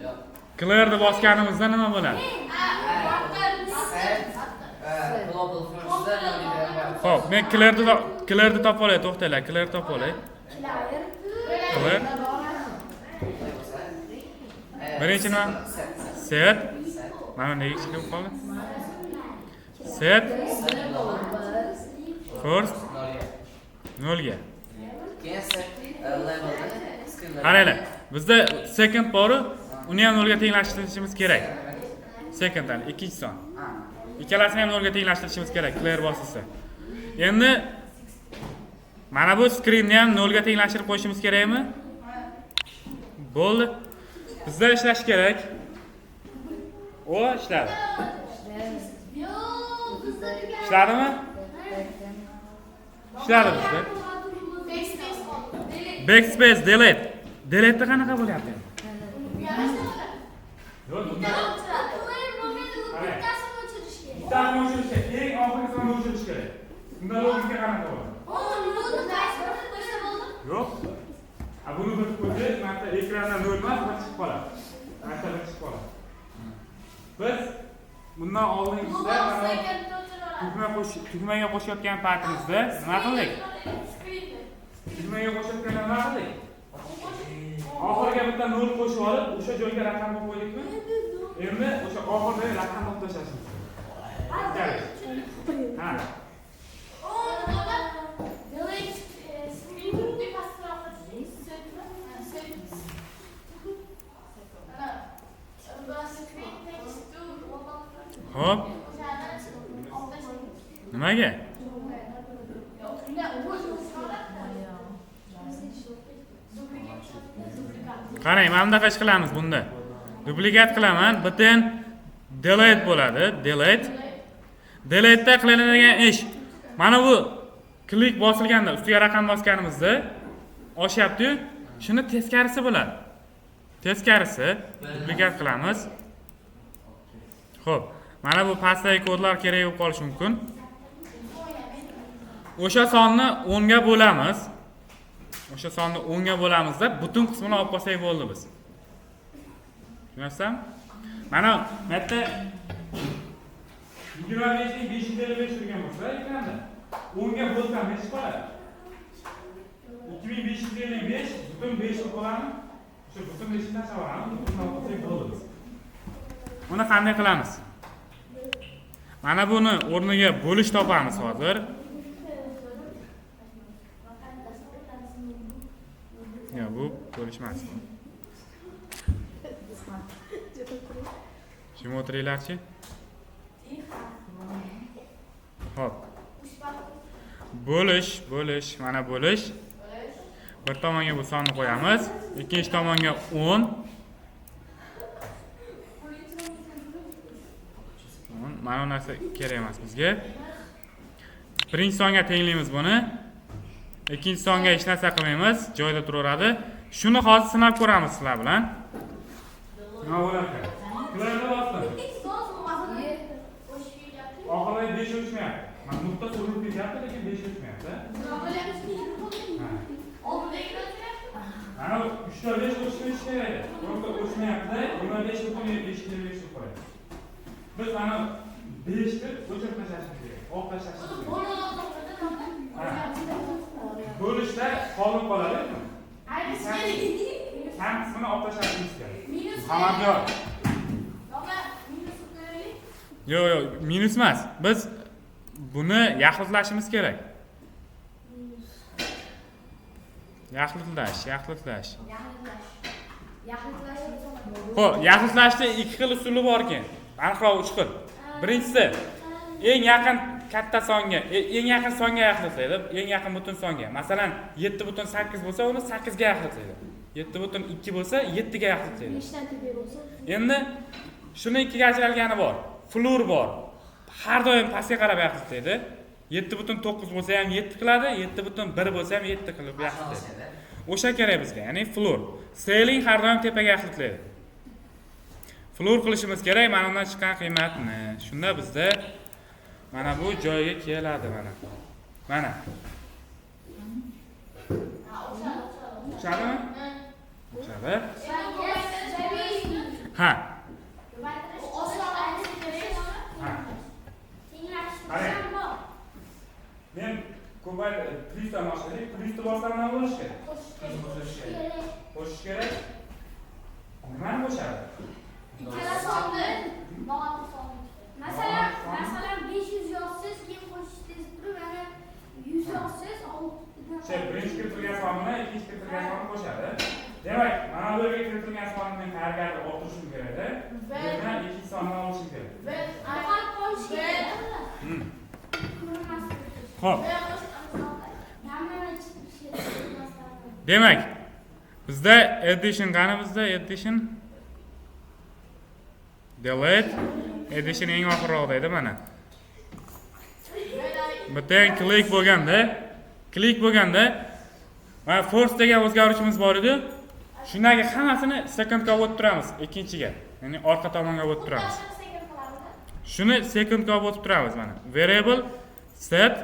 Yo'q. Clearni bosganimizda nima bo'ladi? Set global first'da nolga qo'yamiz. Xo'p, men clearni topib olay, to'xtanglar, clear topib olay. Clear. Clear. Birinchi nima? Set. Set. Set. Mana nega kichik bo'lib qoldi? Set Set global first nolga. Nolga. Keyin set level'da screen. Qaranglar, bizda second boru, uni ham nolga tenglashtirishimiz kerak. Second, ikkinchi son. Ikkalasini ham nolga tenglashtirishimiz kerak, clear bosilsa. Endi mana bu screenni ham nolga tenglashtirib qo'yishimiz kerakmi? Bo'ldi. Bizda ishlash kerak. O, ishladi. Yo'q, bizda tugadi. Ishladimi? Ishladi bizda. Backspace delete. Delete qanaqa bo'lyapti endi? Yo'q, bunda Clear bo'lmaydi, u bittasini o'chirish kerak. bittasini o'chirish kerak. Eng oxirgi sonni o'chirish kerak. Bunda logika qanaqa bo'ladi? Nolni qaysi birini qo'ysa bo'ldi? Yo'q. A, buni bir qo'ysangiz, mana ekrandan nol emas, bir chiqib qoladi. Mana bir chiqib qoladi. Biz bundan oldingisida mana tugma qo'sh tugmaga qo'shayotgan paytimizda nima qildik? Tugmaga qo'shayotganda nima qildik? Oxiriga bitta nol qo'shib olib, o'sha joyga raqam qo'yib qo'ydikmi? Endi o'sha oxiridagi raqamni olib tashlashimiz kerak. Ha. Delete screen turibdi pastroqda. Set, set. Mana screen text to. Xo'p, O'shani olib tashlaymiz. Nimaga? Yo'q, unda o'zi duplikat. Qarang, mana bunaqa ish qilamiz bunda. Duplikat qilaman, butun delete bo'ladi, delete. Deleteda qilinadigan ish mana bu. Klik bosilganda ustiga raqam bosganimizda oshyapti-yu, shuni teskarisi bo'ladi. Teskarisi duplikat qilamiz. Xo'p, mana bu pastdagi kodlar kerak bo'lib qolishi mumkin. O'sha sonni 10 ga bo'lamiz. O'sha sonni 10 ga bo'lamizda butun qismini olib qolsak bo'ldi biz. Tushunyapsizmi? Mana bu yerda 25 ning 555 turgan bo'lsa, ekranda 10 ga bo'lsam necha qoladi? 2555 butun 5 qilib qoladimi? O'sha butun 5 ni tashlab olamiz, butun olib qolsak bo'ldi biz. Buni qanday qilamiz? Mana buni o'rniga bo'lish topamiz hozir. Ya bu bo'lish emas. Shimga o'tiringlarchi. Xo'p. Bo'lish, bo'lish, mana bo'lish. Bir tomonga bu sonni qo'yamiz, ikkinchi tomonga 10. Mana bu narsa kerak emas bizga. Birinchi songa tenglaymiz buni. Ikkinchi songa hech narsa qilmaymiz, joyida turaveradi. Shuni hozir sinab ko'ramiz sizlar bilan. Nima bo'lar ekan? Klaviyani bosdim. Oxirida 5 o'chmayapti. Mana nuqta so'rilib ketyapti, lekin 5 o'chmayapti. Mana 3 ta 5 o'chish kerak edi. Просто o'chmayapti. 25 butun 5 5 qo'yadi. Biz mana 5 ni o'chirib tashlashimiz kerak. Olib tashlashimiz kerak. Bo'lishda qolib qoladi. Kam qismini olib tashlashimiz kerak. Muhammadyor. Yo'q, yo'q, minus emas. Biz buni yaxlitlashimiz kerak. Yaxlitlash, yaxlitlash. Xo'p, yaxlitlashda ikki xil usuli bor ekan. Aniqroq 3 xil. Birinchisi eng yaqin katta songa, eng yaqin songa yaxlitlaydi, eng yaqin butun songa. Masalan, 7.8 bo'lsa, uni 8 ga yaxlitlaydi. 7.2 bo'lsa, 7 ga yaxlitlaydi. 5 dan tepa bo'lsa. Endi shuni ikkiga ajralgani bor. Floor bor. Har doim pastga qarab yaxlitlaydi. 7.9 bo'lsa ham 7 qiladi, 7.1 bo'lsa ham 7 qilib yaxlitlaydi. O'sha kerak bizga, ya'ni floor. Ceiling har doim tepaga yaxlitlaydi. Floor qilishimiz kerak mana undan chiqqan qiymatni. Shunda bizda mana bu joyga keladi mana. Mana. O'xshadimi? O'xshadi. Ha. Ha. Men ko'payt plyusdan boshladik. Plyusni bossam nima bo'lishi kerak? Qo'shish kerak. Nimani qo'shadi? Ikkala sonni noaniq sonni. Masalan, 500 yozsangiz, keyin qo'shishingiz turib, yana 100 yozsangiz, Şey, birinchi kiritilgan sonni ikkinchi kiritilgan sonni qo'shadi. Demak, mana bu yerga kiritilgan sonni men qayergadir olib turishim kerak-da. Bu yerdan ikkinchi sonni olishim kerak. Xo'p. Demak, bizda addition qani bizda addition delete addition eng oxirroqda edi mana. Bitta klik bo'lganda, mana first degan o'zgaruvchimiz bor edi. Shundagi hammasini secondga olib o'tib turamiz, ikkinchiga, ya'ni orqa tomonga olib o'tib turamiz. Shuni secondga olib o'tib turamiz mana. Variable set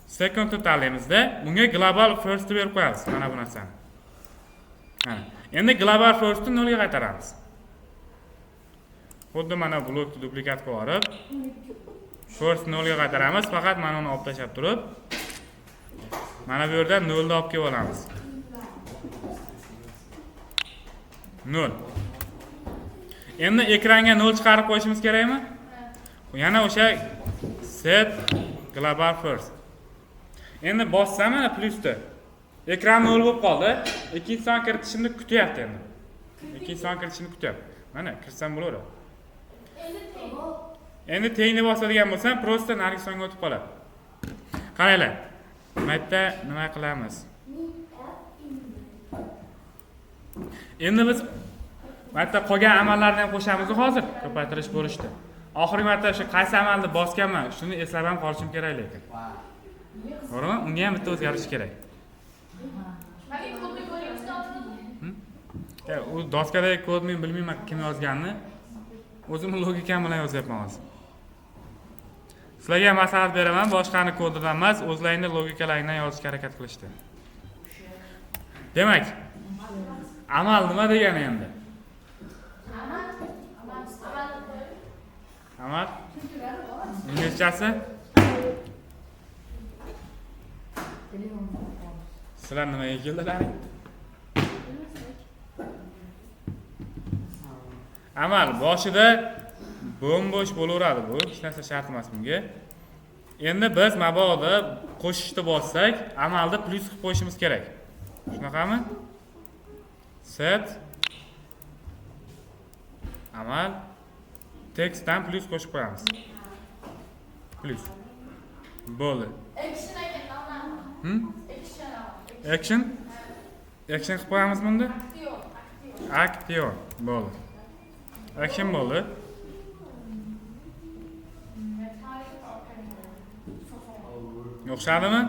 secondni tanlaymizda, bunga global first berib qo'yamiz mana bu narsani. Mana. Endi global firstni 0 ga qaytaramiz. Xuddi mana blokni duplikat qilib olib, first 0 ga qaytaramiz, faqat mana uni olib tashlab turib, mana bu yerdan 0 ni olib kelib olamiz. 0. Endi ekranga 0 chiqarib qo'yishimiz kerakmi? Yana o'sha set global first. Endi bossam mana plyusda. Ekran 0 bo'lib qoldi. Ikkinchi son kiritishimni kutyapti endi. Ikkinchi son kiritishimni kutyapti. Mana kirsam bo'laveradi. Endi tengni bosadigan bo'lsam, prosta narigi songa o'tib qoladi. Qaranglar. Bu yerda nima qilamiz? Endi biz bu yerda qolgan amallarni ham qo'shamiz hozir, ko'paytirish bo'lishdi. Oxirgi marta o'sha qaysi amalni bosganman, shuni eslab ham qolishim kerak lekin. To'g'rimi? Unga ham bitta o'zgarish kerak. U doskadagi kod men bilmayman kim yozganini. O'zimni logikam bilan yozyapman hozir. Sizlarga ham maslahat beraman, boshqani kodidan emas, o'zlaringni logikalaringdan yozishga harakat qilishdi. Demak, amal nima degani endi? Amal? Inglizchasi? Sizlar nimaga keldilaring? Amal boshida bo'm-bo'sh bo'laveradi bu, hech narsa shart emas bunga. Endi biz mabodo qo'shishni bossak, amalda plyus qilib qo'yishimiz kerak. Shunaqami? Set amal tekstdan plyus qo'shib qo'yamiz. Plyus. Bo'ldi. Action ekan, Action? Action qilib qo'yamiz bunda? Action. Bo'ldi. Action bo'ldi. O'xshadimi?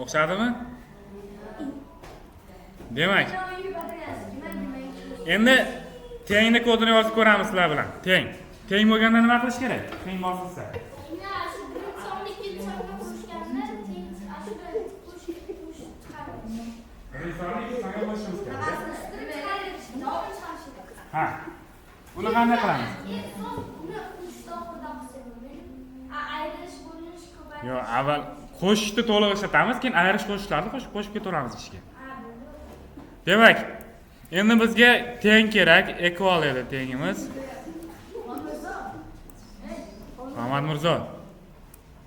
O'xshadimi? Demak, endi tengni kodini yozib ko'ramiz sizlar bilan. Teng. Teng bo'lganda nima qilish kerak? Teng bosilsa. Ha. Uni qanday qilamiz? Yo'q, avval qo'shishni to'liq ishlatamiz, keyin ayirish qo'shishlarni qo'shib ketaveramiz ishga. Demak, endi bizga teng kerak, equal edi tengimiz. Muhammad Mirzo.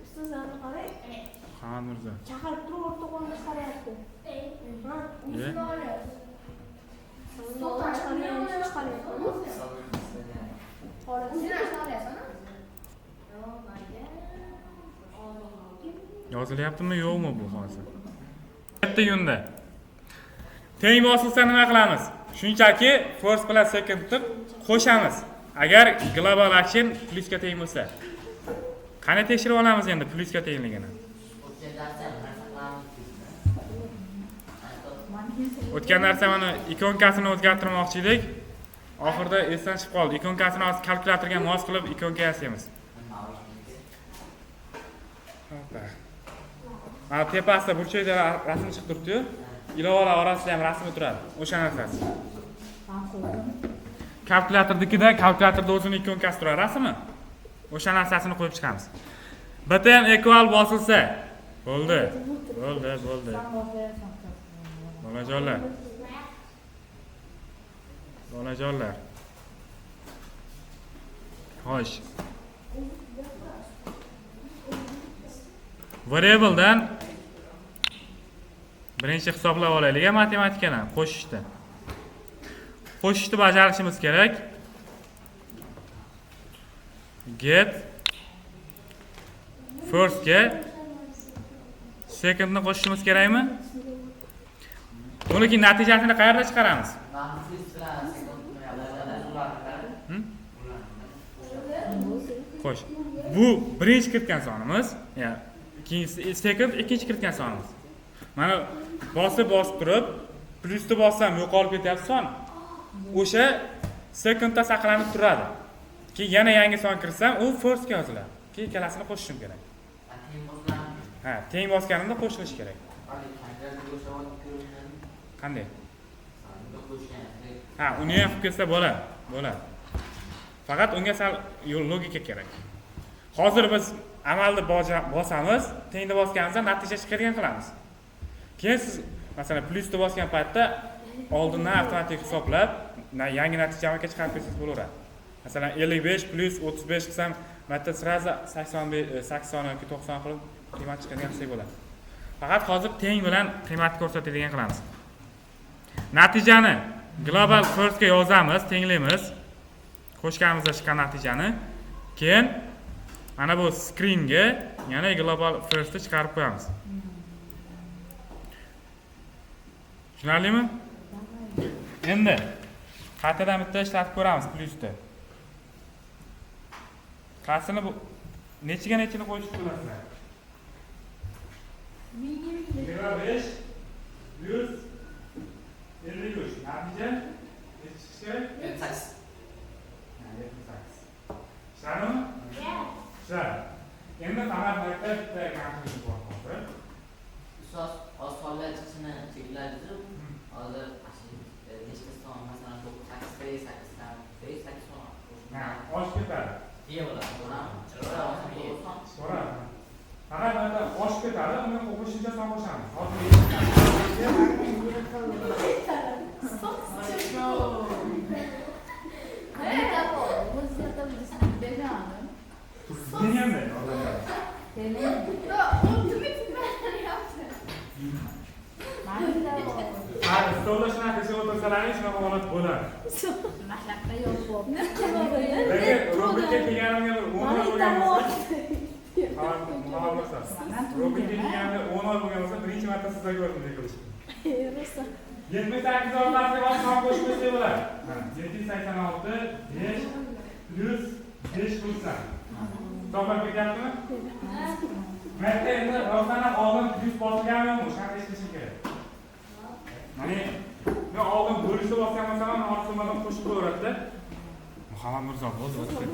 Ustozlarni qarang. Muhammad Mirzo. Chaqirib turib o'rta qo'lini chiqaryapti. Ha, ustini olyapti. Yozilyaptimi, yo'qmi bu hozir? 7 iyunda. Teng bosilsa nima qilamiz? Shunchaki first bilan second deb qo'shamiz. Agar global action plusga teng bo'lsa. Qanday tekshirib olamiz endi plusga tengligini? O'tgan narsa mana ikonkasini o'zgartirmoqchi edik. Oxirida esdan chiqib qoldi. Ikonkasini hozir kalkulyatorga mos qilib ikonka yasaymiz. Mana tepasida burchakda rasm chiqib turibdi-yu. Ilovalar orasida ham rasmi turadi. O'sha narsasi. Kalkulyatornikida kalkulyatorda o'zini ikonkasi turadi rasmi. O'sha narsasini qo'yib chiqamiz. BTN equal bosilsa bo'ldi. Bo'ldi, bo'ldi. Bolajonlar. Bolajonlar. Xo'sh. Variabledan birinchi hisoblab olaylik matematikadan qo'shishni. Qo'shishni bajarishimiz kerak. Get first ga secondni qo'shishimiz kerakmi? Buni keyin natijasini qayerda chiqaramiz? Xo'sh. Bu birinchi kiritgan sonimiz, ya'ni ikkinchisi second ikkinchi kiritgan sonimiz. Mana bosib turib, plyusni bossam yo'qolib ketyapti son. O'sha secondda saqlanib turadi. Keyin yana yangi son kirsam, u firstga yoziladi. Keyin ikkalasini qo'shishim kerak. Ha, teng bosganimda qo'shilishi kerak. Qanday? Ha, uni ham qilib ketsa bo'ladi, bo'ladi. Faqat unga sal logika kerak. Hozir biz amalni bosamiz, tengni bosganimizda natija chiqadigan qilamiz. Keyin siz masalan plyusni bosgan paytda oldindan avtomatik hisoblab yangi natijani chiqarib qo'ysangiz bo'laveradi. Masalan 55 plyus 35 qilsam, marta sразу 85, 80 yoki 90 qilib qiymat chiqadigan qilsak bo'ladi. Faqat hozir teng bilan qiymat ko'rsatadigan qilamiz. Natijani global firstga yozamiz, tenglaymiz. Qo'shganimizda chiqqan natijani. Keyin mana bu screenga yana global firstni chiqarib qo'yamiz. Tushunarlimi? Endi qaytadan bitta ishlatib ko'ramiz plyusni. Qaysini bu nechiga nechini qo'shib ko'rasizlar? 25 plyus 53. Natija necha chiqishi kerak? 78. 78. Tushunarlimi? Tushunarli. Endi faqat bitta bitta kamchilik bor hozir. Ustoz, hozir sonlar chiqishini chekladingiz-ku. Hozir nechta son, masalan, 8 8 8 son. Ha, oshib ketadi. Deya bo'ladi, to'g'rimi? So'radi. Faqat mana oshib ketadi, unga qo'shimcha son qo'shamiz. Hozir stolda shunaqa qilib o'tirsalaring shunaqa holat bo'ladi. Lekin rubrika kelganimga bir 10 oy bo'lgan bo'lsa, rubrika kelganimga 10 oy bo'lgan bo'lsa, birinchi marta sizlar ko'rdim deb qilishdi. 78 orqasiga bosib son qo'shib qo'ysak bo'ladi. Mana 786 5 plyus 5 qilsam. Hisoblab ketyaptimi? Mayda endi rostdan ham oldin plyus bosilganmi yo'qmi? O'shani tekshirishim kerak. Ya'ni men oldin bo'lishni bosgan bo'lsam ham hozir nimadan qo'shib qo'yaveradi-da. Muhammad Mirzo bo'ldi, o'tdi.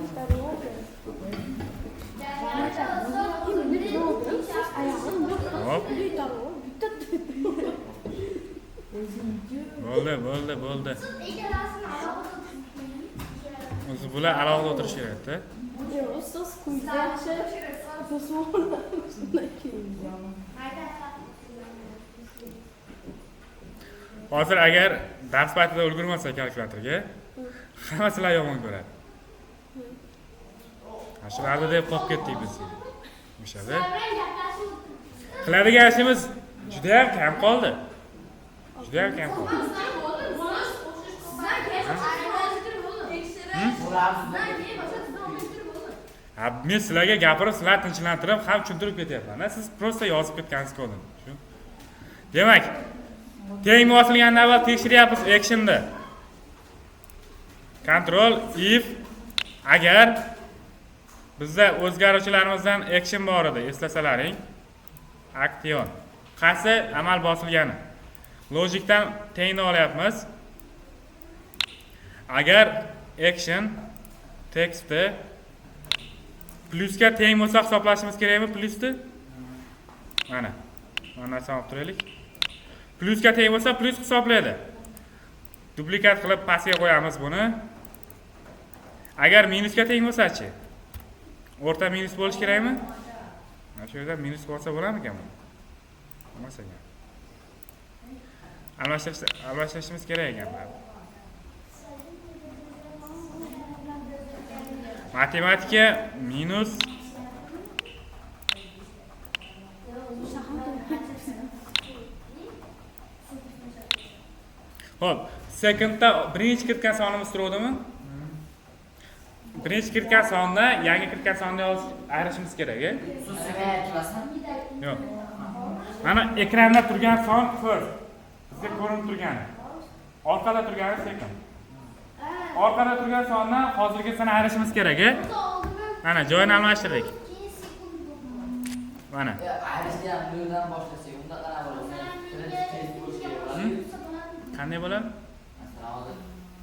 Hop. Bo'ldi, bo'ldi, bo'ldi. O'zi bular alohida o'tirish kerak-da. Ustoz qo'ysa Hozir agar dars paytida ulgurmasa kalkulyatorga, hamma sizlar yomon ko'radi. Ha, shularni deb qolib ketdik biz. O'shada. Qiladigan ishimiz juda ham kam qoldi. Juda ham kam qoldi. Ha, men sizlarga gapirib, sizlarni tinchlantirib, ham tushuntirib ketyapman. Siz prosta yozib ketgansiz kodini. Shu. Demak, teng bosilgandan avval tekshiryapmiz actionda. Control if agar bizda o'zgaruvchilarimizdan action bor edi, eslasalaring. Action. Qaysi amal bosilgani. Logikdan tengni olyapmiz. Agar action teksti plyusga teng bo'lsa hisoblashimiz kerakmi plyusni? Mana. Mana narsani olib turaylik. Plyusga teng bo'lsa plyus hisoblaydi. Duplikat qilib pastga qo'yamiz buni. Agar minusga teng bo'lsa-chi? O'rta minus bo'lish kerakmi? Mana shu yerda minus bo'lsa bo'larmikan bu? Bo'lmas ekan. Almashtirishimiz kerak ekan. Matematika minus Xo'p, secondda birinchi kiritgan sonimiz turuvdimi? Birinchi kiritgan sonni yangi kiritgan sonni yozib ayirishimiz kerak, e? Yo'q. Mana ekranda turgan son first. Bizga ko'rinib turgani. Orqada turgani second. Orqada turgan sondan hozirgisini ayirishimiz kerak, e? Mana joyini almashtirdik. Mana. Ayirishni ham noldan boshlasak, unda qanaqa bo'ladi? Birinchi tez bo'lishi kerak bo'ladi. Qanday bo'ladi? Masalan, hozir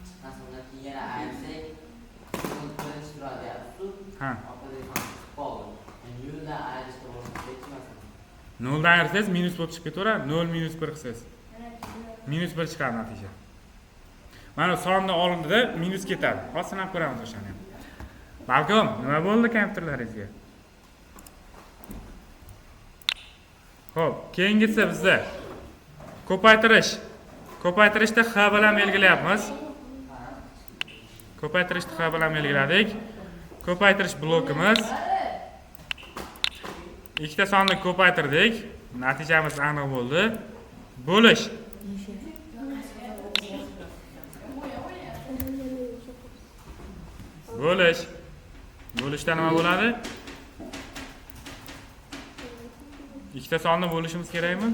chiqqan sondan keyin yana ayirsak, birinchi turadi deyapsiz. Ha. Orqadagi son chiqib qoldi. Noldan ayirishda boshlasak, masalan. Noldan ayirsangiz minus bo'lib chiqib ketaveradi. 0 minus 1 qilsangiz. Minus 1 chiqadi natija. Mana sonni oldida minus ketadi. Hozir sinab ko'ramiz o'shani ham. Balkim nima bo'ldi kompyuterlaringizga? Xo'p, keyingisi bizda ko'paytirish. Ko'paytirishda h bilan belgilayapmiz. Ko'paytirishni h bilan belgiladik. Ko'paytirish blokimiz. Ikkita sonni ko'paytirdik. Natijamiz aniq bo'ldi. Bo'lish. Bo'lish. Bo'lishda nima bo'ladi? Ikkita sonni bo'lishimiz kerakmi?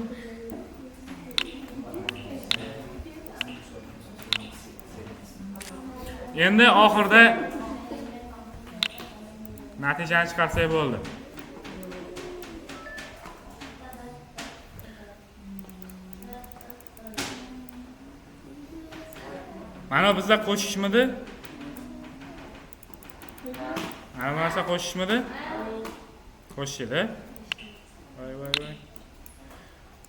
Endi oxirida natijani chiqarsak bo'ldi. Mana bizda qo'shishmidi? Mana bu narsa qo'shishmidi? Qo'shishdi. Voy voy voy.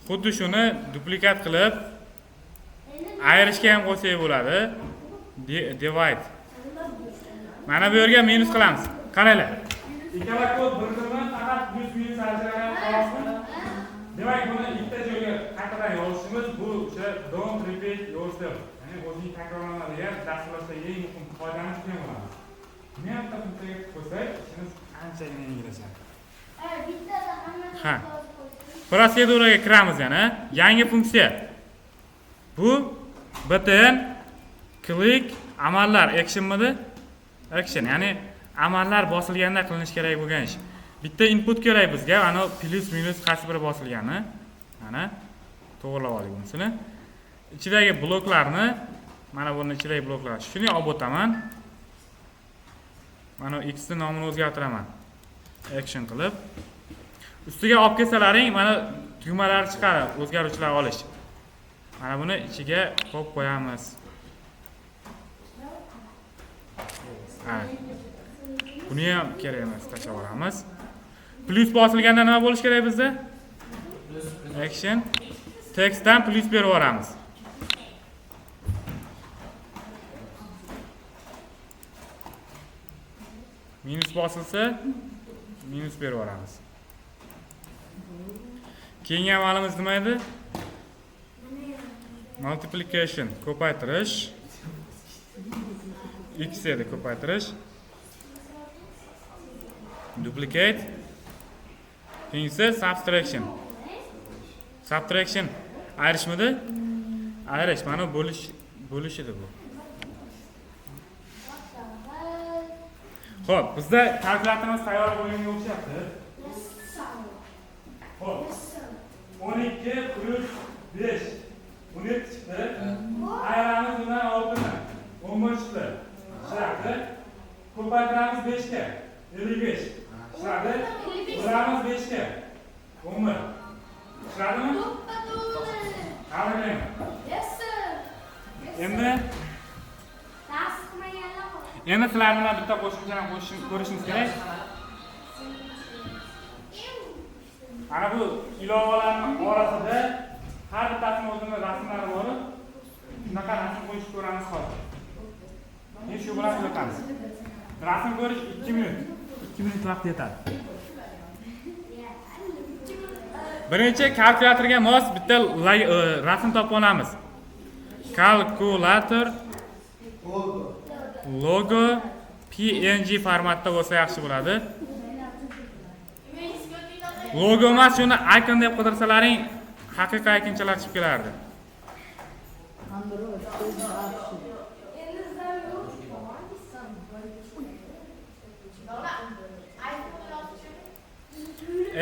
Xuddi shuni duplikat qilib ayirishga ham qo'ysak bo'ladi. Divide. Mana bu yerga minus qilamiz. Qaranglar. Ikkala kod bir-birini faqat plus minus ajragan xolosmi? Demak, buni ikkita joyga qaytadan yozishimiz bu o'sha don't repeat yourself. Ya'ni o'zing takrorlama degan dasturlashdagi eng muhim qoidani tutgan bo'lamiz. Buni ham bitta funksiyaga qo'ysak, ishimiz anchagina yengillashadi. Ha. Proseduraga kiramiz yana. Yangi funksiya. Bu btn click amallar actionmidi? Action, ya'ni amallar bosilganda qilinishi kerak bo'lgan ish. Bitta input kerak bizga, ana plus minus qaysi biri bosilgani. Mana to'g'rilab oldik bunisini. Ichidagi bloklarni, mana buni ichidagi bloklar. Shuni olib o'taman. Mana x ni nomini o'zgartiraman. Action qilib ustiga olib kelsalaring, mana tugmalar chiqadi, o'zgaruvchilar olish. Mana buni ichiga qo'yib qo'yamiz. Ha. Buni ham kerak emas, tashlab yuboramiz. Plus bosilganda nima bo'lishi kerak bizda? Action tekstdan plus berib yuboramiz. Minus bosilsa minus berib yuboramiz. Keyingi amalimiz nima edi? Multiplication, ko'paytirish. X edi ko'paytirish. Duplicate. Keyingisi subtraction. Subtraction ayirishmidi? Ayirish, mana bo'lish, bo'lish edi bu. Xo'p, bizda kalkulyatorimiz tayyor bo'lganga o'xshayapti. Xo'p. 12 plus 5 17 chiqdi. Ayiramiz bundan 6ni. 11 chiqdi. Chiqadi. Ko'paytiramiz 5 ga. 55. Chiqadi. Bo'lamiz 5 ga. 11. Chiqadimi? Tabriklayman. Yes sir. Endi endi sizlar bilan bitta qo'shimchani ko'rishimiz kerak. Mana bu ilovalarning orasida har bittasini o'zini rasmlari bor. Shunaqa rasm qo'yishni ko'ramiz hozir. Endi shu bilan tugatamiz. Rasm ko'rish 2 minut. 2 minut vaqt yetadi. Birinchi kalkulyatorga mos bitta rasm topib olamiz. Kalkulator logo PNG formatda bo'lsa yaxshi bo'ladi. Logo emas, shuni icon deb qidirsalaring, haqiqiy ikonchalar chiqib kelardi.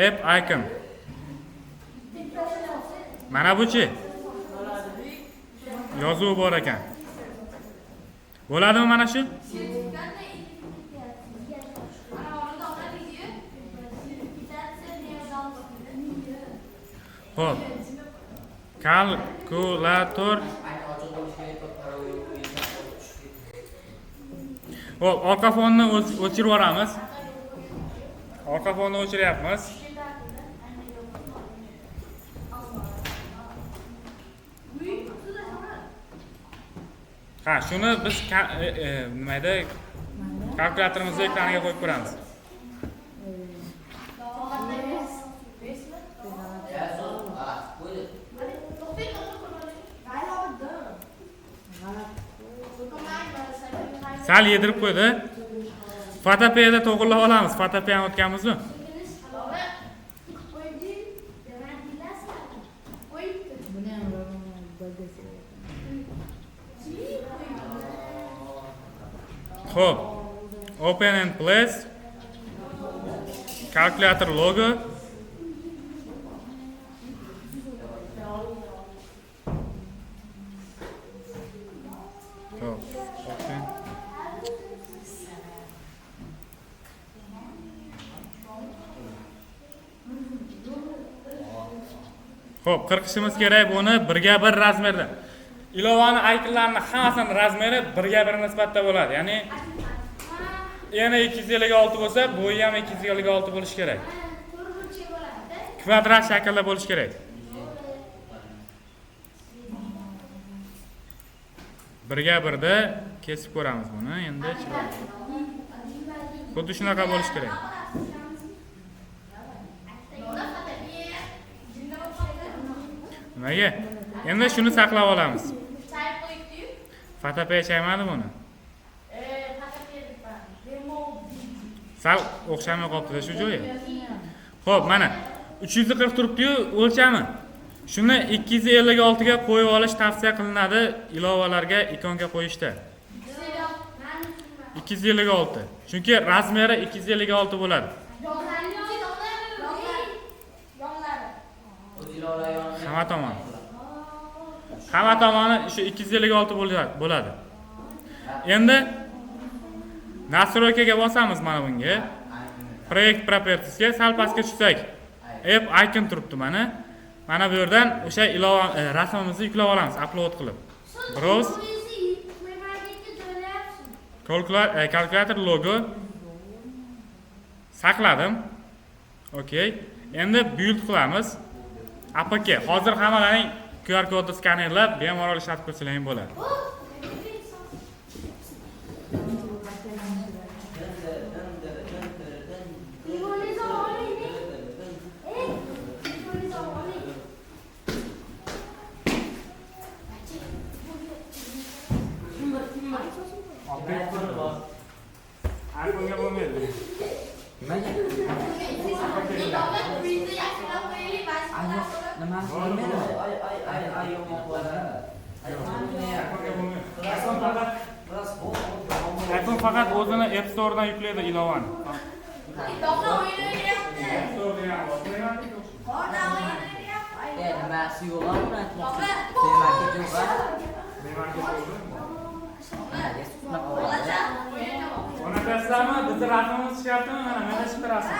App icon. Mana buchi. Yozuvi bor ekan. Bo'ladimi mana shu? Xo'p. Kalkulator. Xo'p, orqa fonni o'chirib yuboramiz. Orqa fonni o'chiryapmiz. Ha, shuni biz nima edi? Kalkulyatorimizni ekraniga qo'yib ko'ramiz. Sal yedirib qo'ydi. Photopea to'g'rilab olamiz. Photopea'ni o'tganmizmi? Xo'p. Open and place. Calculator logo. Xo'p, open. Xo'p, qirqishimiz kerak buni birga bir razmerda. Ilovani ikonlarini hammasini razmeri birga bir nisbatda bo'ladi. Ya'ni yana 256 bo'lsa, bo'yi ham 256 bo'lishi kerak. Kvadrat shaklda bo'lishi kerak. Birga birda kesib ko'ramiz buni. Endi chiroyli. Xuddi shunaqa bo'lishi kerak. Nimaga? Endi shuni saqlab olamiz. Fotopay chaymadim uni. Sal o'xshamay qolibdi shu joyi. Xo'p, mana 340 turibdi-yu o'lchami. Shuni 256 ga qo'yib olish tavsiya qilinadi ilovalarga ikonka qo'yishda. 256. Chunki razmeri 256 bo'ladi. Hamma tomoni. Hamma tomoni shu 256 bo'ladi. Endi Nastroykaga bosamiz mana bunga. Proyekt propertiesga sal pastga tushsak, app icon turibdi mana. Mana bu yerdan o'sha ilova rasmimizni yuklab olamiz, upload qilib. Browse kalkulyator logo saqladim. Okey. Endi build qilamiz. APK. Hozir hammalaring QR kodni skanerlab, bemalol ishlatib ko'rsalaring bo'ladi. iPhone'ga bo'lmaydi. Nimaga? iPhone faqat o'zini App Store'dan yuklaydi ilovani. Nimasi yo'q uni aytmoqchi. O'rnatasizlarmi? Bizni rasmimiz tushyaptimi? Mana mana shu rasm.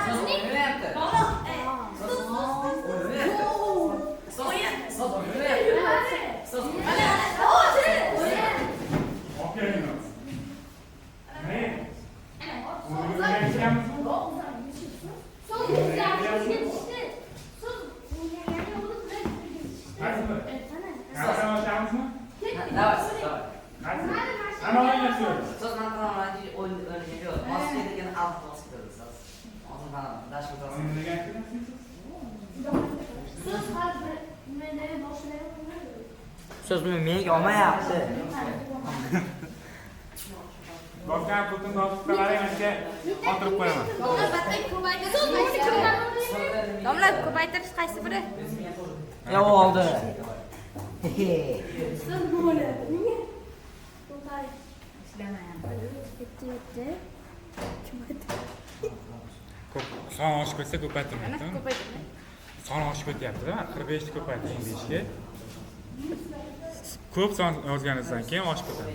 So'z buni menga olmayapti. Bosgan pultni bosib qo'yaman, qotirib qo'yaman. Domla ko'paytirish qaysi biri? Ya oldi. So'z bo'ladi. Nega? Yetti. Ko'p son oshib ketsa ko'paytirmaydi. Son oshib ketyapti-da. 45 ni ko'paytiring 5 ga. Ko'p son yozganingizdan keyin oshib ketadi.